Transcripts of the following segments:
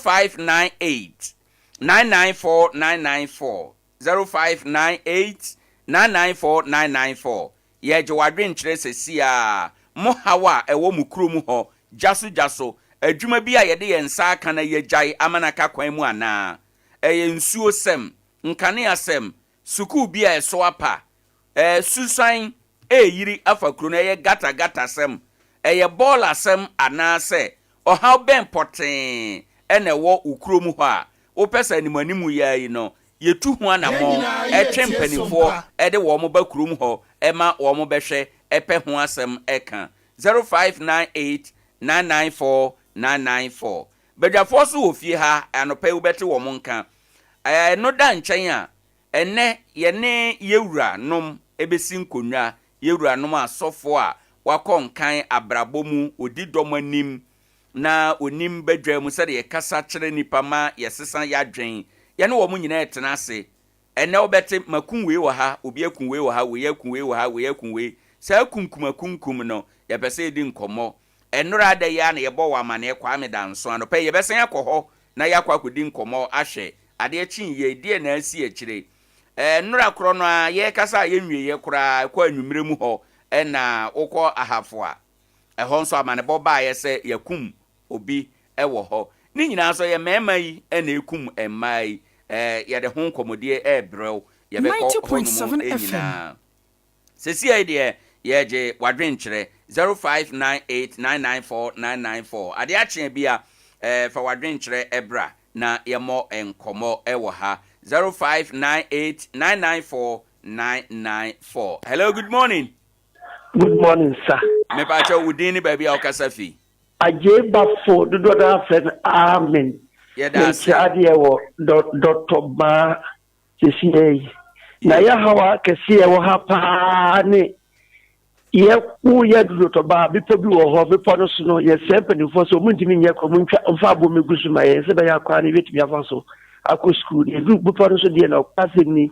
0598 994 994, 0598 994 994. Yɛgye w'adwenkyerɛ sɛsi a mo haw a ɛwɔ mo kurom hɔ, gya so gya so, adwuma bi a yɛde yɛn nsa aka na yɛgyae ama no aka kwan mu anaa ɛyɛ nsuo sɛm, nkanea sɛm, sukuu bi a ɛso apa, susan ɛyiri afa kuro no, ɛyɛ gata gata sɛm, ɛyɛ bɔɔl asɛm, anaasɛ ɔhaw bɛn pɔtee ɛna ɛwɔ wo kurom hɔ a wopɛ sɛ animanimu yɛ yi no yɛtu ho anammɔn, ɛtwe mpanimfoɔ ɛde wɔn ba kurom hɔ ɛma wɔn bɛhwɛ ɛpɛ ho asɛm ɛka. 0598 994 994. Badwafoɔ so wɔ fie ha anɔpɛ yi, wobɛte wɔn nka. Ɛno da nkyɛn a, ɛnɛ yɛne yɛwura nom ɛbɛsi nkonnwa, yɛwura nom asɔfoɔ a wakɔ nkan abrabɔ mu, odi dɔm anim na onim badwa mu sɛdeɛ yɛkasa kyerɛ nipa ma yɛsesa yɛadwen. Yɛne wɔn nyinaa ɛtena ase ɛnɛ. Wobɛte makum wei wɔ ha, obi akum wei wɔ ha, wei akum wei wɔ ha, wei akum wei. Saa kunkum akunkum no, yɛpɛ sɛ yɛdi nkɔmmɔ. Ɛnora da yi a na yɛbɔ wɔ amanneɛ Kwame Danso, anɔpɛ yɛbɛsan akɔ hɔ na yɛakɔ akɔdi nkɔmmɔ ahwɛ adeɛ kyen yie deɛ na asi akyire. Nnora korɔ no a yɛrekasa a yɛnwieɛ koraa kɔ anwummerɛ mu hɔ, ɛna wokɔ Ahafo a ɛhɔ nso amanebɔ baeɛ sɛ yɛkum obi ɛwɔ hɔ. Ne nyinaa nso yɛ mmarima yi ɛna ekum mmaa yi. Yɛde ho nkɔmmɔdie ɛɛbrɛw, yɛbɛkɔ hɔnom 90.7 FM. Nyinaa sɛsi yi deɛ, yɛgye wadwenkyerɛ 0598994994. Adeɛ akyea bi a fa wadwenkyerɛ ɛbra na yɛmmɔ nkɔmmɔ ɛwɔ ha. 0598994994. Hello, good morning. Good morning, sir. Mepakyɛ, wo din ne baabi a wokasa fi? Agye Bafo, dodoɔ no afrɛ no Amen. Yɛda ase. Mekyerɛ adeɛ wɔ Dɔtɔbaa sesie yi. Na yɛhaw kɛseɛ wɔ ha paa ne yɛko yɛ Dɔtɔbaa bepɔ bi wɔ hɔ. Bepɔ no so no, yɛsrɛ mpanimfoɔ sɛ ɔmo ntumi nyɛ kɔ, ɔmo ntwa mfa aboɔ megu so ma yɛn sɛ bɛyɛ akwan no yɛbɛtumi afa so akɔ sukuu. Na yɛduru bepɔ no so deɛ, na ɔkasɛm ni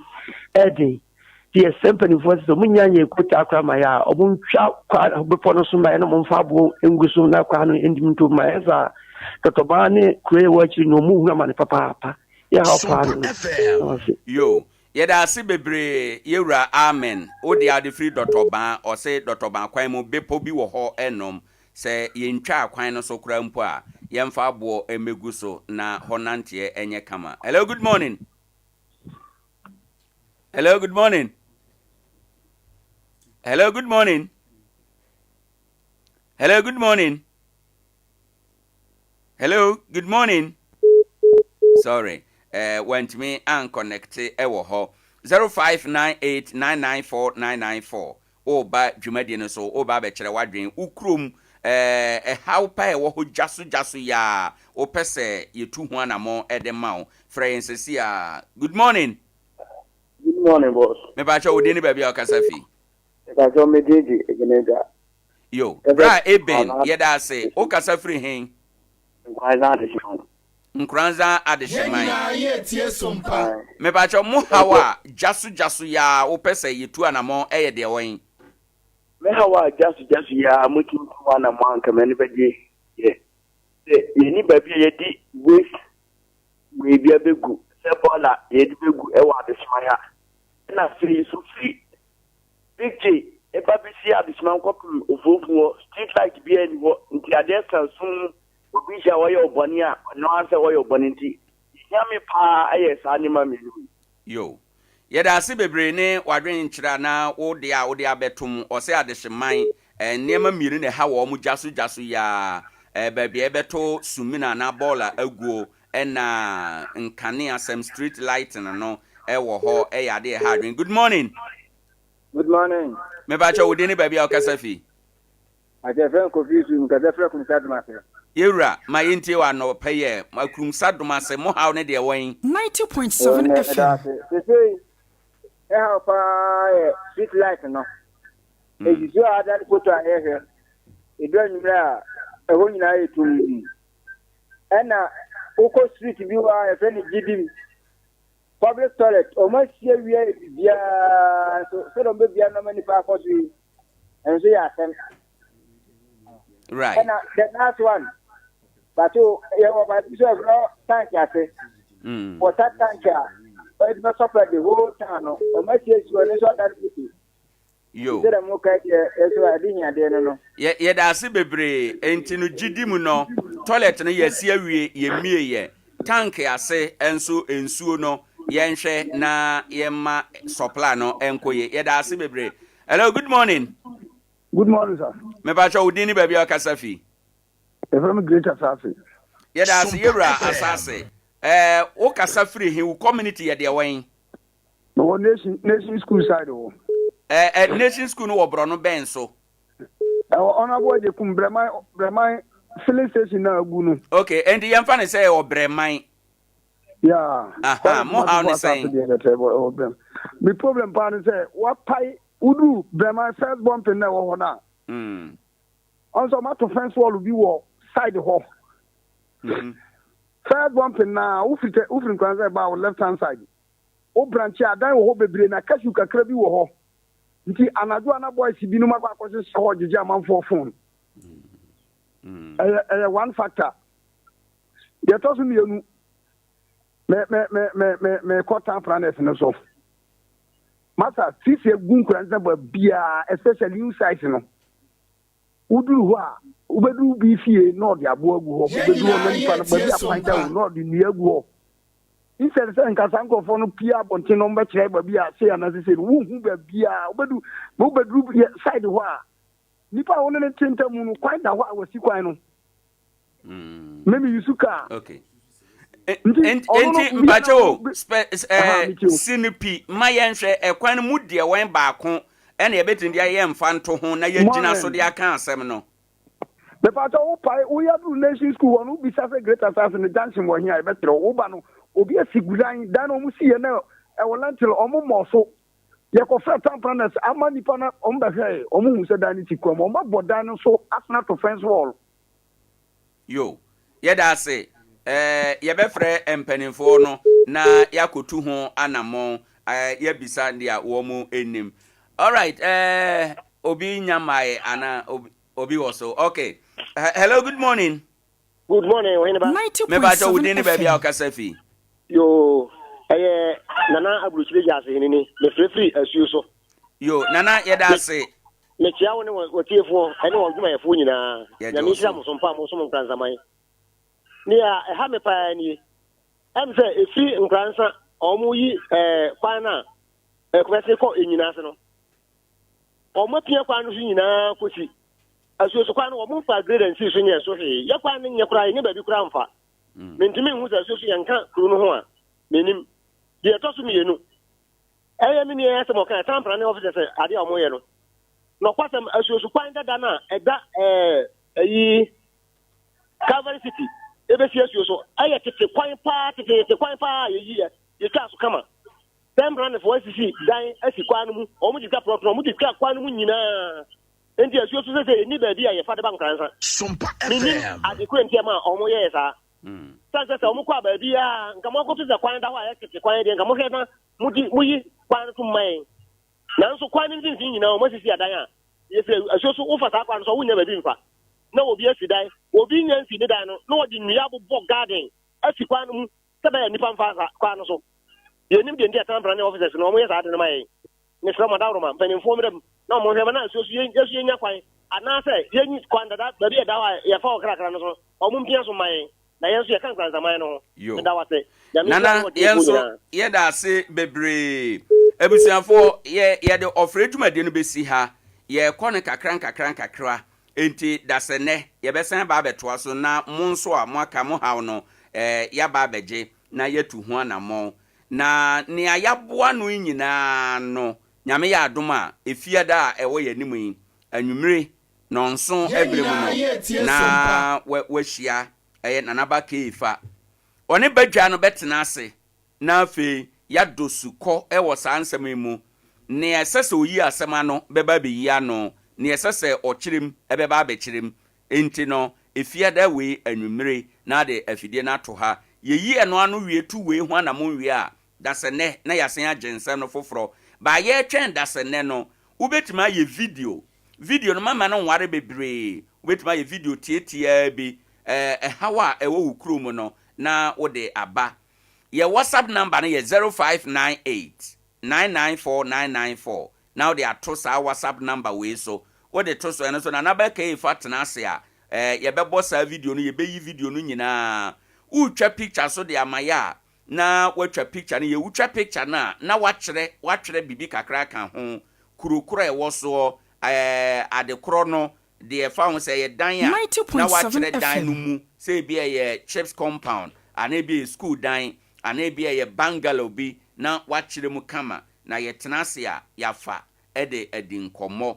ɛden, nti yɛsrɛ mpanimfoɔ sɛ ɔmo nya nyɛ kota akora ma yɛ a, ɔmo ntwa kwa bepɔ no so ma yɛ na ɔmo mfa aboɔ ngu so na kwan no ntumi nto ma yɛ. Saa Dɔtɔbaa ne kuro yɛ wɔ akyiri no, ɔmo hu ama ne papaapa. Yɛhaw paa no no. Yo, yɛda ase bebree, yɛwura Amen. Wode ade firi Dɔtɔbaa, ɔse Dɔtɔbaa kwan mu bepɔ bi wɔ hɔ ɛnom sɛ yɛntwa kwan no so koraa mpo a, yɛmfa aboɔ mmɛgu so na hɔ nanteɛ ɛnyɛ kama. Hello, good morning. Hello, good morning. Hello, good morning. Hello, good morning. Hello, good morning. Sorry, wantumi anconnect ɛwɔ hɔ. 0598994994. Woba dwumadie no so, woba abɛkyerɛ w'adwen, wo kurom ɛhaw pa ɛwɔ hɔ gya so gya so yɛ a wopɛ sɛ yɛtu ho anammɔ ɛde ma wo, frɛ yɛn sɛsi a. Good morning. Good morning, boss. Mepakyɛ, wo din ne baabi a wokasa fi? Mepakyɛ, me din de Ebenezer. Yo, bra Eben, yɛda ase. Wokasa firi hen? Nkwanza Adehyeman. Nkoranza Adehyeman. Nyinaa yɛ tie Sompa. Mepakyɛ, mo haw a gya so gya so yɛ a wopɛ sɛ yɛtu anammɔ ɛyɛ deɛ wɔn? Me haw a gya so gya so yi a motumi tu anammɔ anka m'ani bɛgye yɛ sɛ yɛni baabi a yɛde waste wei bi abɛgu sɛ bɔɔla yɛde bɛgu ɛwɔ Adehyeman ha. Ɛna afei so firi Big J ɛba bɛsi Adehyeman kɔpem Ofuofu hɔ, street light biara ni hɔ, nti adeɛ sa sum, obi hyɛ a wɔyɛ ɔbɔne a ɔno ara sɛ wɔyɛ ɔbɔne, nti yɛhia me paa ɛyɛ saa nneɛma mmienu yi. Yo, yɛda ase bebree ne wadwenkyerɛ na wode a wode abɛtom. Ɔsɛ Adehyeman nneɛma mmienu na ɛha wɔ mo gya so gya so yaa, baabi a ɛbɛto sumina anaa bɔɔla aguo, ɛna nkanea sɛm, street light no ɛwɔ hɔ, ɛyɛ adeɛ ɛha adwen. Good morning. Good morning. Mepakyɛ, wo din ne baabi a wokasa fi? Akyɛfɛ Kofi Su, nkasa frɛ Kumsa Domase. Yɛwura, ma yɛntie wɔ anɔpɛ yɛ Akurumsa Domase, mo haw ne deɛ wɔn? 90.7 FM. Sesei, ɛhaw paa yɛ street light no. Esisi a adane foto a yɛhwɛ. Edu anwummerɛ a, ɛhɔ nyinaa yɛ tumm. Ɛna wokɔ street bi wɔ a yɛfrɛ no Gyidim. Public toilet, ɔmo asie wie ayɛ biribiara nso sɛdeɛ ɔmo bɛbia nneɛma nipa akɔ so yi, ɛno nso yɛ asɛm. Ɛna the last one. Bato yɛwɔ baabi so ɛfrɛ tank ase. Water tank a wɔde bɛ supply the whole town no. Wɔn asiesie hɔ no nso ada no bi. Yo. Sɛdeɛ mo ka deɛ ɛso a ɛde hiadeɛ no no. Yɛ yɛda ase bebree. Enti no gyidi mu no toilet no yɛasi awie yɛmmie yɛ. Tank ase nso nsuo no yɛnhwɛ na yɛmma supply no nkɔ yie. Yɛda ase bebree. Hello, good morning. Good morning, sir. Mepakyɛ wo din ne baabi a wokasa fi. Yɛfrɛ me Great Asase. Yɛda ase yɛwura Asase. Ɛɛ wo kasa firi he? Wo community yɛ deɛ wɛn? Mewɔ Nation Nation School side hɔ. Ɛɛ ɛ Nation School no wɔ borɔno bɛn so? Ɛwɔ Honourable Agyekum Brɛman Brɛman filling station na agu no. Okay, ɛnti yɛmfa no sɛ ɛwɔ Brɛman. Yeah. Aha, mo haw ne sɛn? Deɛ bɛtɛ ɛwɔ ɛwɔ Brɛman. Me problem paa ne sɛ wapae woduru Brɛman first bumping na ɛwɔ hɔ no a. Mm. Ɔn sɛ ɔmo ato fence wall bi wɔ side hɔ. Mm-hmm. First bumping na wofiri tɛ wofiri Nkoranza ɛba wɔ left hand side. Wo branch a dan wɔ hɔ bebree na cashew kakra bi wɔ hɔ. Nti anadwo a na boys binom akɔ akɔhyehyɛ hɔ gyegye amanfoɔ phone. Ɛyɛ ɛyɛ one factor. Deɛ ɛtɔ so mmienu, me me me me me mekɔ town planners no so. Masa sisi egu Nkoranza baabiara especially new size no. Woduru hɔ a, wobɛduru bi fie na ɔde aboa agu hɔ. Yɛn Wobɛduru hɔ na nyinaa nipa no yɛretie baabi a kwan da Sompa. o na ɔde nnua agu hɔ. Instead sɛ nka saa nkurɔfoɔ no pie abɔnten na wɔbɛkyerɛ baabi a sei anaasɛ sei no, wonhu baabiara. Wobɛdu wobɛduru yɛ side hɔ a, nipa a wo ne no te ntam no, kwan da hɔ a wasi kwan no. Me me use car. Okay. Nti ɔno no Nti bi mpakyɛ na o bi spɛ aha ɛɛ me tie o. si no pi ma yɛnhwɛ ɛkwan no mu deɛ wɔn baako ɛna yɛbɛtumi de ayɛ mfa nto ho na yɛgyina so Morning. de aka asɛm no. Mepakyɛ wo pae woyɛ duru nation school hɔ no wobisa sɛ great asase no junction wɔ he a yɛbɛkyerɛ wo woba no obi asi dan dan no ɔmo si yɛ na ɛwɔ lentil ɔmo mmɔɔ so yɛkɔfrɛ town planners ama nipa no ɔmo bɛhwɛe ɔmo hu sɛ dan no si kwan mu ɔmo abɔ dan no so asena ato fence wall. Yo, yɛda ase. Ɛɛ, yɛbɛfrɛ mpanimfoɔ no na yɛakɔtu ho anammɔn, ɛɛ, yɛabisa deɛ wɔn nim. Alright, ɛɛ, obi nya mmaeɛ anaa obi, obi wɔ so. Okay. Hello, good morning. Good morning, Oheneba. Mebakyɛ wo din 90.7 ne baabi a FM. wokasa fi. Yoo, ɛyɛ Nana Aburukyire Gyasi hene ni. Mefirefiri asuo so. Yo, Nana, yɛda ase. Mekyea wo ne w'atiefoɔ ne wɔn adwumayɛfoɔ nyinaa. Yɛgye Nyame wo nhyira so. mo so mpa a mosom Nkransaman. Nea ɛha me paa nie, ɛm sɛ ɛfiri Nkransa wɔn yi ɛɛ kwan no a ɛkɔmɛse kɔ Enyina ase no, wɔn apia kwan no so nyinaa kɔsi asuo so kwan no wɔn mfa grader nsii so nyɛ so hwee. Yɛ kwan no nyɛ koraa yɛnyɛ baabi koraa mfa. Mentumi nhu sɛ asuo so yɛnka kuro no ho a, menim. Deɛ ɛtɔ so mmienu, Ɛyɛ me nua yi asɛm a ɔkae, Tampra ne officers ade a wɔyɛ no. Nɔkwasɛm, asuosu kwan dada no a ɛda ɛɛ ɛyi Calvary City ebesi asuo so ɛyɛ tete kwan paa teteete kwan paa a yɛyi yɛ yɛtwa so kama. Tampra ne fo asisi dan asi kwan no mu, wɔn twitwa plot no, wɔn twitwa kwan no mu nyinaa. Nti asuo so sɛ sɛ ɛni baabi a yɛfa de ba Nkoransa. Sompa Menim FM. ade koro nti ɛma wɔn yɛɛ saa. Sane sɛ sɛ wɔn kɔ a baabi a nka mo akɔto sɛ kwan da hɔ a ɛyɛ tete kwan deɛ nka mohwɛ na Modi, moyi kwan no so ma yɛn. Nanso kwan no mfimfini nyinaa wɔasisi adan a yɛfiri asuo so. Wofa saa kwan no so a, wonnya baabi mfa. Na obi asi dan, obi nnya nsi ne dan no, na wɔde nnua abobɔ garden asi kwan no mu sɛ ɛbɛyɛ a nnipa mfa saa kwan no so. Yɛnnim deɛ nti a town planning officers no wɔyɛ saa ade no ma yɛn. Mesrɛ mo adaworoma, mpanimfoɔ mmra mu na wɔnhwɛ ma na asuo so yɛn nso yɛnya kwan anaasɛ yɛnyi kwan dada baabi a ɛda hɔ a yɛfa wɔ krakra no so no, wɔmpia so mma yɛn. Na yɛn nso yɛka Nkransaman no ho. Yo. Meda wo ase. Nyame nhyira Nana, ne yɛn ɔtiefoɔ nso nyinaa. yɛda ase bebree. Abusuafoɔ, yɛ, yɛde ɔfrɛ dwumadie no bɛsi ha. Yɛrekɔ no kakra nkakra nkakra. Enti dasɛnnɛ, yɛbɛsan aba abɛtoa so na mo nso a moaka mo haw no, eh, yɛaba abɛgye na yɛatu ho anammɔn. Na nea yɛaboa ano yi nyinaa no, Nyame yɛ adom a, Efiada a ɛwɔ yɛn anim yi, anwummere nnɔnson Yɛn bere mu nyinaa no, yɛretie na Sompa. wahyia ɛyɛ Nana Ba Keifa. Ɔne badwa no bɛtena ase na afei yɛadɔ sukɔ wɔ saa nsɛm yi mu. Nea ɛsɛ sɛ oyi asɛm ano bɛba abeyi ano, nea ɛsɛ sɛ ɔkyerɛ mu bɛba abɛkyerɛ mu. Enti no, Efiada wei anwummere na ade afidie no ato ha. Yɛyi ɛno ano wie tu wei ho anamon wie a, dasɛnnɛ na yɛasan agye nsɛm no foforɔ. Baa yɛretwɛn dasɛnnɛ no, wobɛtumi ayɛ video. Video no mama no nware bebree. Wobɛtumi ayɛ video tiatiaa bi. Ɛhaw a ɛwɔ wo kurom no na wode aba. Yɛ WhatsApp number no yɛ 0598 994 994 na wode ato saa WhatsApp number wei so. Wode to so, ɛno nso Nana Bɛkɛyi fa tena ase a, yɛbɛbɔ saa video no, yɛbɛyi video no nyinaa. Woretwa picture so de ama yɛ a, na woatwa picture no yie. Wotwa picture no a, na woakyerɛ, woatwerɛ biribi kakra aka ho, kuro korɔ a ɛwɔ soɔ, ade korɔ no, Deɛ ɛfa ho, sɛ ɛyɛ dan a, na wɔakyerɛ dan no mu, sɛ ebia ɛyɛ chips compound, anaa ebia ɛyɛ sukuu dan, anaa ebia ɛyɛ bungalow bi, na wɔakyerɛ mu kama, na yɛtena ase a, yɛafa de adi nkɔmmɔ.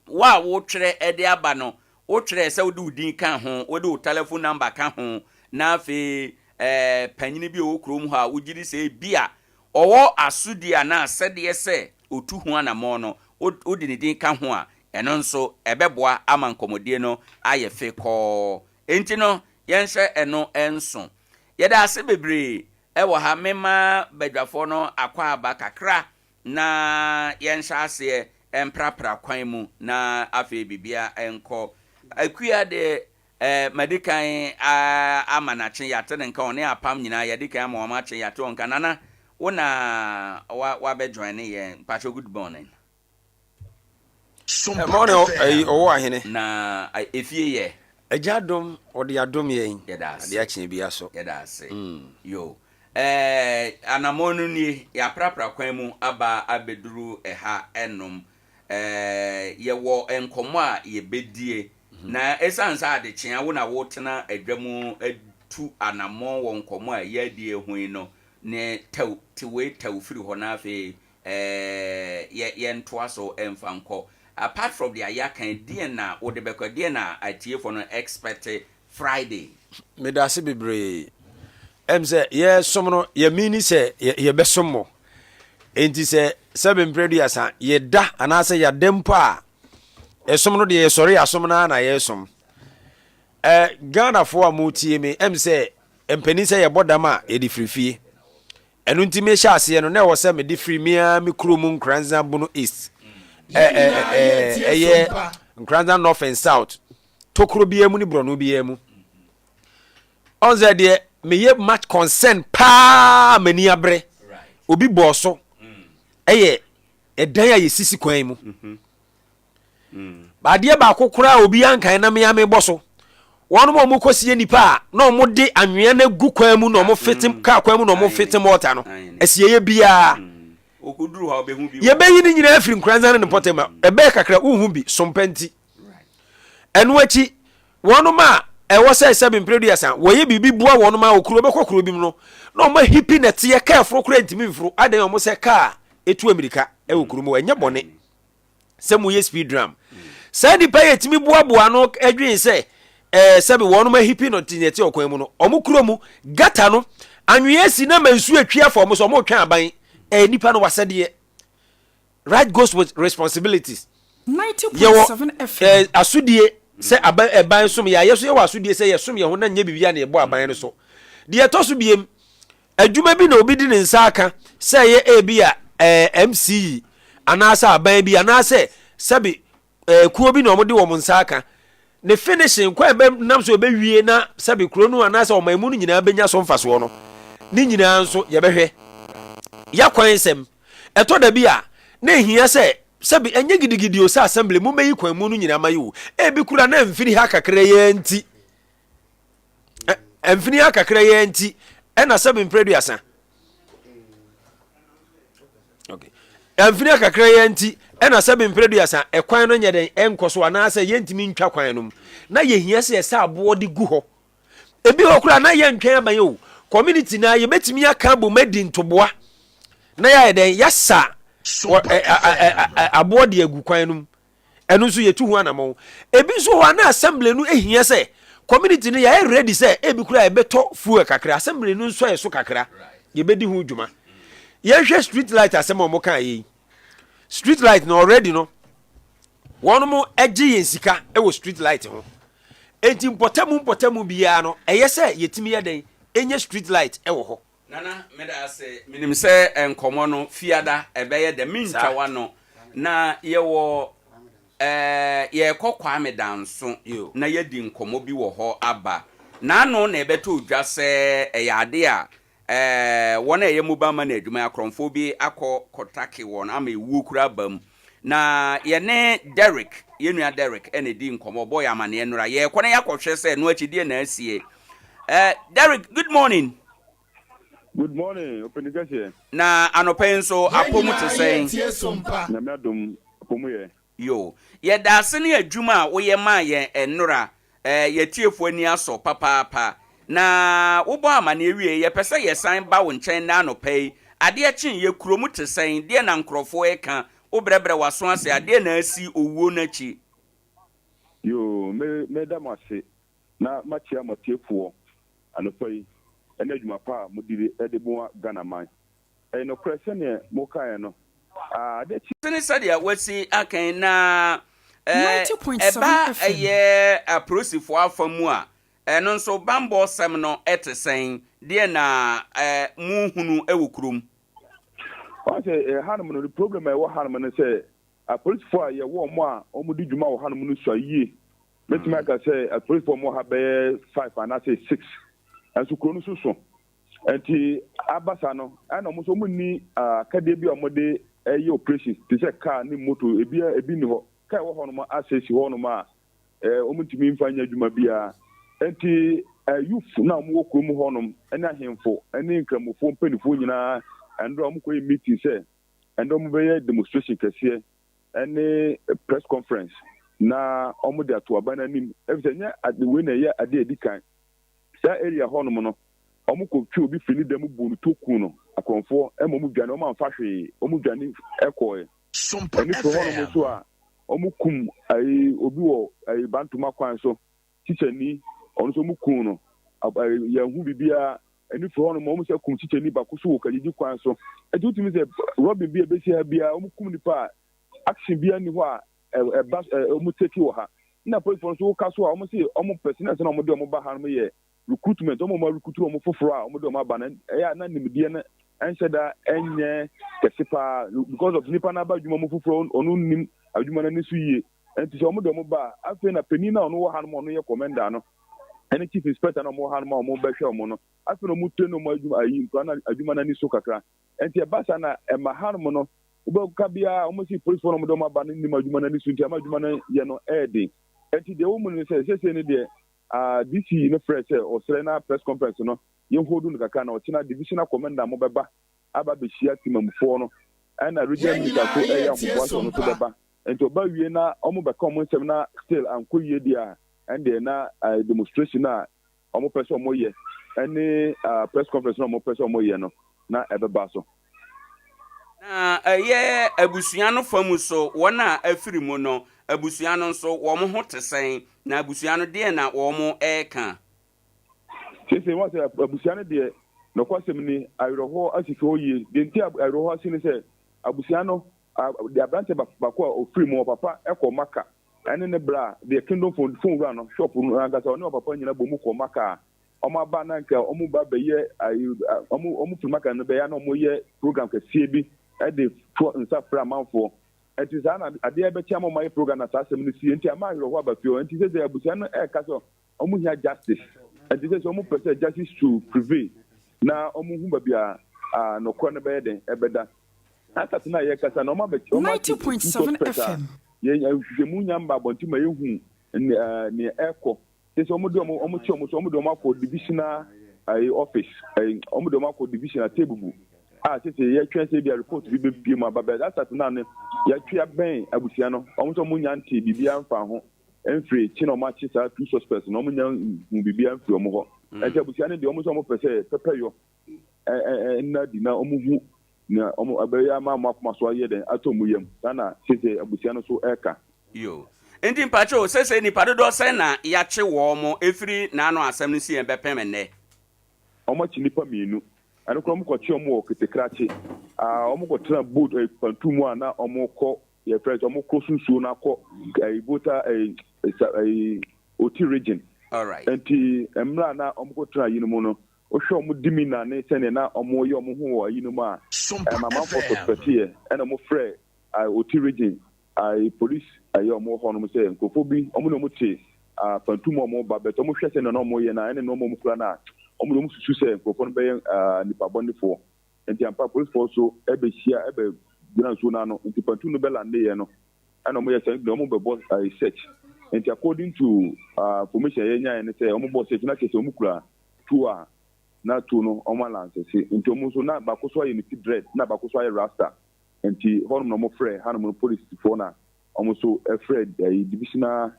Wo a woretwerɛ de aba no, wotwerɛ sɛ wode wo din ka ho, wode wo telephone number ka ho, na afei ɛɛ panin bi a ɔwɔ kurom hɔ a wogye di sɛ ebia ɔwɔ asodie anaa asɛdeɛ sɛ ɔtu ho anammɔn no, wode ne din ka ho a, Ɛno nso, ɛbɛboa ama nkɔmmɔdie no ayɛ fekɔɔ. Enti no, yɛnhyɛ ɛno nso. Yɛda ase bebree wɔ ha. Memma badwafoɔ no akwaaba kakra na yɛnhyɛ aseɛ mprapra kwan mu na afei biribiara nkɔ. Akua deɛ, eh, madi kan ama no akye, yɛate ne nka, ɔne Apam nyinaa yɛadi kan ama wɔn akye, yɛate wɔn nka. Nana, wo na wa bɛ joine yɛn. Mpakyɛw, good morning. Ɛmɔ ne ɛyi ɔwɔ ahene. Na efie yɛ. Agya adom ɔde adom yɛn. Yɛda ase. Ade akyee bia so. Yɛda ase. Yo. Ɛɛ anamɔn no nie, yɛaprapra kwan mu aba abɛduru ɛha ɛnom. Ɛɛ yɛwɔ nkɔmmɔ a yɛbɛdie. Na ɛsiane sɛ adekyea wo na wotena adwa mu tu anamɔn wɔ nkɔmmɔ a yɛadie ho yi no, ne tɛw te wei tɛw firi hɔ na afei Ɛɛ yɛ yɛntoa so mfa nkɔ. Apart from deɛ yɛaka yi, deɛn na wode bɛkɔ? Deɛn na atiefoɔ no expect Friday? Medase bebree. Ɛm sɛ yɛsom no yɛ meani sɛ yɛbɛsom mo. Enti sɛ sɛbe mprɛ duasa yɛda anaasɛ yɛada mpo a, ɛsom no deɛ yɛsɔre yɛasom no ara na yɛresom. Ɛ Ghanafoɔ a motie me, ɛm sɛ mpanin sɛ yɛbɔ dam a yɛde firi fie. Ɛno nti mehyɛ aseɛ no na ɛwɔ sɛ mede firi me ara me kuro mu Nkoranza Bono East, ɛ ɛ ɛ ɛyɛ Nkoranza North and South, tokuro biara mu ne borɔno biara mu. Ɔn sɛ deɛ meyɛ much concern paa m'ani abere obi bɔɔ so ɛyɛ ɛdan a yɛsisi kwan mu. Adeɛ baako koraa a obiara nkae na me ara mebɔ so. Wɔn a wɔkɔsie nnipa a na wɔde anwea no agu kwan mu na wɔfete mm. kaa kwan mu na wɔfete mɔɔta no asieeɛ biara. Yɛbɛyi ne nyinaa afiri Nkoranza ne ne mpɔtam a ɛbɛyɛ kakra wohu bi sompa nti. Ɛno akyi wɔn a ɛwɔ sɛ sɛbe mprɛ duasa wɔyɛ biribi boa wɔn a okuro bɛkɔ kuro bi mu no na wɔn ahipi nɛteɛ kaa foro koraa ntumi mforo adan wɔn sɛ kaa etu amirika ɛwɔ kuro mu ɛnyɛ bɔne. sɛ moyɛ speed drum saa nnipa yi ɛtumi boaboa ano adwene sɛ ɛɛ sɛbi wɔn ahipi no te nɛte ɔkwan mu no wɔn kuro mu gata no anwea si na ma nsuo atwi afa wɔn so wɔn retwɛn aban ɛɛ nipa no wasɛdeɛ right goes with responsibilities yɛwɔ ɛɛ asodie sɛ aban ɛban som yɛ ayɛ so yɛwɔ asodie sɛ yɛsom yɛn ho na nyɛ biribi a na yɛbɔ aban no so deɛ ɛtɔ so biem Adwuma bi na obi de ne nsa aka, sɛ ɛyɛ ebia ɛɛ MCE anaasɛ aban bi anaasɛ sɛbe ɛɛ kuo bi na wɔde wɔn nsa aka. Ne finishing kwan ɛbɛ nam so ɛbɛwie na sɛbe kuro no anaasɛ ɔman mu no nyinaa bɛnya so mfasoɔ no, ne nyinaa nso yɛbɛhwɛ. Yakwan nsɛm, ɛtɔ da bi a na ehia sɛ sɛbe ɛnyɛ gidigidi o sɛ assembly mo mɛyi kwan mu no nyinaa ma yi o, ebi kura na mfiri ha kakra yi ara nti. Mfini ha kakra yi nti ɛna sɛbi mpere duasa. Okay. Mfini ha kakra yi nti ɛna sɛbi mpere duasa ɛkwan no nyɛ dɛn ɛnkɔ so anaasɛ yɛntumi ntwa kwan no mu na yɛhia sɛ yɛsɛ aboɔ de gu hɔ. Ebi hɔ koraa na yɛntwɛn aban o. Community na yɛbɛtumi aka abom adi ntoboa na yɛayɛ dɛn yɛasa aboɔ de agu kwan no mu. Ɛno nso yɛtu ho anamɔn. Ebi nso hɔ a na assembly no hia sɛ community no yɛayɛ ready sɛ ebi koraa yɛbɛtɔ fuel kakra, assembly no nso yɛ so kakra, yɛbɛdi ho dwuma. Yɛnhwɛ street light asɛm a wɔkaa yɛ yi. Street light no already no, wɔn mo gye yɛn sika wɔ street light ho. Enti mpɔtamu mpɔtamu biara no, ɛyɛ sɛ yɛtumi yɛ dɛn ɛnya street light wɔ hɔ. Nana meda ase menim sɛ nkɔmɔ no fiada ɛbɛyɛ dɛ mentwa wano na yɛwɔ. Ɛɛ, yɛrekɔ Kwame Danso na yɛadi nkɔmmɔ bi wɔ hɔ aba. N'ano na ɛbɛtɔ dwa sɛ ɛyɛ ade a ɛɛ, wɔn a ɛyɛ mobile money adwuma yi, akorɔmfoɔ bi akɔ kɔtake wɔn ama ewuo koraa aba mu. Na yɛne Derrick, yɛn nua Derrick na ɛdii nkɔmmɔ, ɔbɔɔ yɛn amaneɛ nnora. Yɛrekɔ na yɛakɔhwɛ sɛ ɛno akyi deɛ na asie. Ɛɛ, Derrick, good morning. Good morning, ɔpanin kɛseɛ. Na anɔpa yi nso, Yɛn apɔ mu te nyinaa sɛn? yɛretie Sompa. Nyame adom, apɔ mu yɛ. Yoo. Yɛda ase ne adwuma a woyɛ maa yɛn ɛnnora. Ɛɛ, yɛn atiefoɔ ani asɔ papaapa. Na wobɔɔ amaneɛ wieeɛ, yɛpɛ sɛ yɛsan ba wo nkyɛn nnɛ anɔpa yi. Adeɛ kyeeɛ, kurom te sɛn? Deɛn na nkorɔfoɔ reka? Wobrɛbrɛ w'aso ase a, deɛn na asi owuo no akyi? Yoo, me, meda mo ase na makyia mo atiefoɔ anɔpa yi ne adwuma pa a modi de boa Ghana man. Ɛyɛ nokorɛ sɛdeɛ mokaeɛ no, adeɛ kye. Sene sɛdeɛ wasi aka yi, na 90.7 ɛba FM. ɛyɛ apolisifoɔ afa mu a, ɛno nso banbɔ sɛm no te sɛn? Deɛ na mohunu wɔ kurom? Wɔn sɛ hanom no, problem a ɛwɔ hanom no sɛ apolisifoɔ a yɛwɔ wɔn a wɔdi dwuma wɔ hanom no sua yie. Mɛtumi aka sɛ apolisifoɔ a wɔwɔ ha bɛyɛ five anaasɛ six, nso kuro no so so. Nti aba saa no, ɛna wɔn nso wɔn nni akadeɛ bi a wɔde yɛ operations te sɛ car ne moto, ebi ebi nni hɔ. Car ɛwɔ hɔnom asɛ si hɔnom a wɔn ntumi nfa nyɛ adwuma biara. Nti youth na wɔn wɔ kurom hɔnom ne ahemfo ne nkramofoɔ mpanimfoɔ nyinaa ɛndɔ a wɔn kɔ yɛ meeting sɛ ɛndɔ wɔn bɛyɛ demonstration kɛseɛ ne press conference na wɔn de ato aban anim, efisɛ nyɛ ade wei na ɛyɛ ade a edi kan. Saa area hɔnom no, wɔn kɔ twe obi firi ne dan mu bu no to kun no, akorɔmfoɔ ɛma wɔn dwane, wɔn amfa hwee, wɔn dwane ɛkɔɛ. Sompa Ɛne firi hɔnom FM. nso a wɔn kum ayi obi wɔ ayi Bantoma kwan so, kyikyɛni, ɔno nso wɔn kun no, yɛn ho biribiara. Ɛne firi hɔnom wɔn sɛ kum kyikyɛni baako so wɔ Kanyigyi kwan so. Ɛti wotumi sɛ robin bi a ebesi ha biara wɔn kum nipa a action biara ni hɔ a ɛba wɔn take wɔ ha. Na polisifoɔ nso woka so a wɔn se wɔn pɛ sɛ na wɔn de wɔn ba ha no yɛ recruitment, wɔn a wɔn recruit wɔn foforɔ a wɔn de wɔn aba no, ɛyɛ a na nimdeɛ no ɛnhyɛ da ɛnyɛ kɛse paa because of nipa n'aba adwuma mu foforɔ, ɔno nim adwuma no ani so yie. Nti sɛ wɔn de wɔn ba a, afei na panin na ɔno wɔ ha no ɔno yɛ commander no ɛne chief inspector na wɔn wɔ ha no a wɔn bɛhwɛ wɔn no, afei na wɔn train wɔn adwuma ayi nkura na adwuma no ani so kakra. Nti ɛba saa na ɛma hanom no wobɛka biara wɔn si polisifoɔ na wɔn de wɔn aba no nim adwuma no ani so, nti ama adwuma no yɛ no ɛyɛ den. Nti deɛ ɛwɔ mu no sɛ sɛsɛ no deɛ DC no frɛ sɛ ɔsrɛ na press conference no yɛn hold no kakra na ɔkyena divisional commander mo bɛba aba abɛhyia temamufoɔ no, ɛna regional Yɛn minister nyinaa so ɛyɛ yɛretie ahoboa sɛ ɔno nso Sompa. bɛba. Nti ɔba wie na wɔn bɛka wɔn nsɛm na still ankɔ yie deɛ a, ɛndeɛ na demonstration a wɔn pɛ sɛ wɔn yɛ ɛne press conference na wɔn pɛ sɛ wɔn yɛ no na ɛbɛba so. Na ɛyɛ abusua no fa mu so, wɔn a afiri mu no, abusua no nso, wɔn ho te sɛn? Na abusua no, deɛn na wɔn reka? Seesei wɔn sɛ abusua no deɛ, nokwasɛm ni, awerɛhoɔ asi fi hɔ yie. Deɛ nti a awerɛhoɔ asi ne sɛ, abusua no, deɛ aberanteɛ baako a ɔfiri mu, ɔpapa kɔɔ Maka ɛne ne bra, deɛ Kingdom Phone phone wura no, shop no ankasa, ɔne ɔpapa nyina bɔ mu kɔɔ Maka a, wɔn aba na nka wɔn ba bɛyɛ ayi, wɔn wɔn firi Maka no bɛyɛ na wɔn yɛ program kɛseɛ bi ɛde to nsa frɛ amanfoɔ. Ɛnti saa na adeɛ bɛkyɛ ama wɔn ayɛ program na saa asɛm no sie, nti ama awerɛhoɔ aba fie hɔ. Nti sɛ sɛ abusua no ɛreka sɛ wɔn hia justice, nti sɛ sɛ wɔn pɛ sɛ justice to prevail na wɔn hu baabi a a nokorɛ no bɛyɛ den ɛbɛda. Asase no a yɛkasa no, wɔn abɛ wɔn ate two 90.7 suspect a FM. yɛn nhwehwɛmu nya mba abɔnten ma yɛhu nea ɛkɔ. Sɛ sɛ wɔn de wɔn wɔn kye wɔn so wɔn de wɔn akɔ divisional ɛyi office, ɛyi wɔn de wɔn akɔ divisional tebubu a sɛ sɛ yɛtwɛn sɛ ebi a report bi bɛpie mu aba bɛɛ. Asase no ano yɛtwe abɛn abusua no, wɔn nso wɔn nya nte biribiara mfa ho mfiri kye na wɔn akye saa two suspects no, wɔn nya hu biribiara mfiri wɔn hɔ. Ɛnti abusua no deɛ wɔn nso wɔn pɛ sɛ pɛpɛyɔ nna adi na wɔn hu nea wɔn ɛbɛyɛ ama wɔn akoma so ayɛ dɛn atɔ wɔn yam. Saa na sese abusua no so ɛka. Yo. Nti mpakyɛw, sese nipa dodoɔ sɛn na yakye wɔn efiri n'ano asɛm no si yɛn bɛpem nnɛ? Wɔn akye nipa mmienu. Ɛno koraa wɔn kɔkye wɔn wɔ Ketekrakye. Ah, wɔn kɔtena boat eh, pantu mu a na wɔn kɔ, yɛfrɛ sɛ wɔn kɔ so nsuo no akɔ eh, Volta eh, sa, eh, Oti region. Alright. Nti mmerɛ a na wɔn kɔtena yi no mu no, wohwɛ wɔn demeanor ne sɛdeɛ na wɔyɛ wɔn ho wɔ ayi no mu a, Sompa ɛma amanfoɔ FM. suspecteɛ, ɛna wɔn frɛ Oti region. Ae police ɛyɛ ɔmo wɔ hɔ nom sɛ nkorɔfoɔ bi ɔmo ne ɔmo te pantu mu a ɔmo ba but ɔmo hwɛ sɛnea na ɔmo yɛ no a ɛne nnoɔma ɔmo kura no a ɔmo deɛ ɔmo susu sɛ nkorɔfoɔ no bɛyɛ nipa bɔnefoɔ nti ampa policefoɔ nso ɛbɛ hyia ɛbɛ gyina nsuo no ano nti pantu no bɛ lande yɛ no ɛna ɔmo yɛ sɛ ɔmo bɛ bɔ search nti according to information a yɛ nyaeɛ ne sɛ ɔmo bɔ search na kyerɛ sɛ ɔmo kura tuo a na tuo no ɔmo alansese nti ɔmo nso na baako so ayɛ ne ti dread na baako so ayɛ rasta. Nti hɔnom na wɔfrɛ hanom no polisifoɔ na wɔn nso frɛ ayi divisional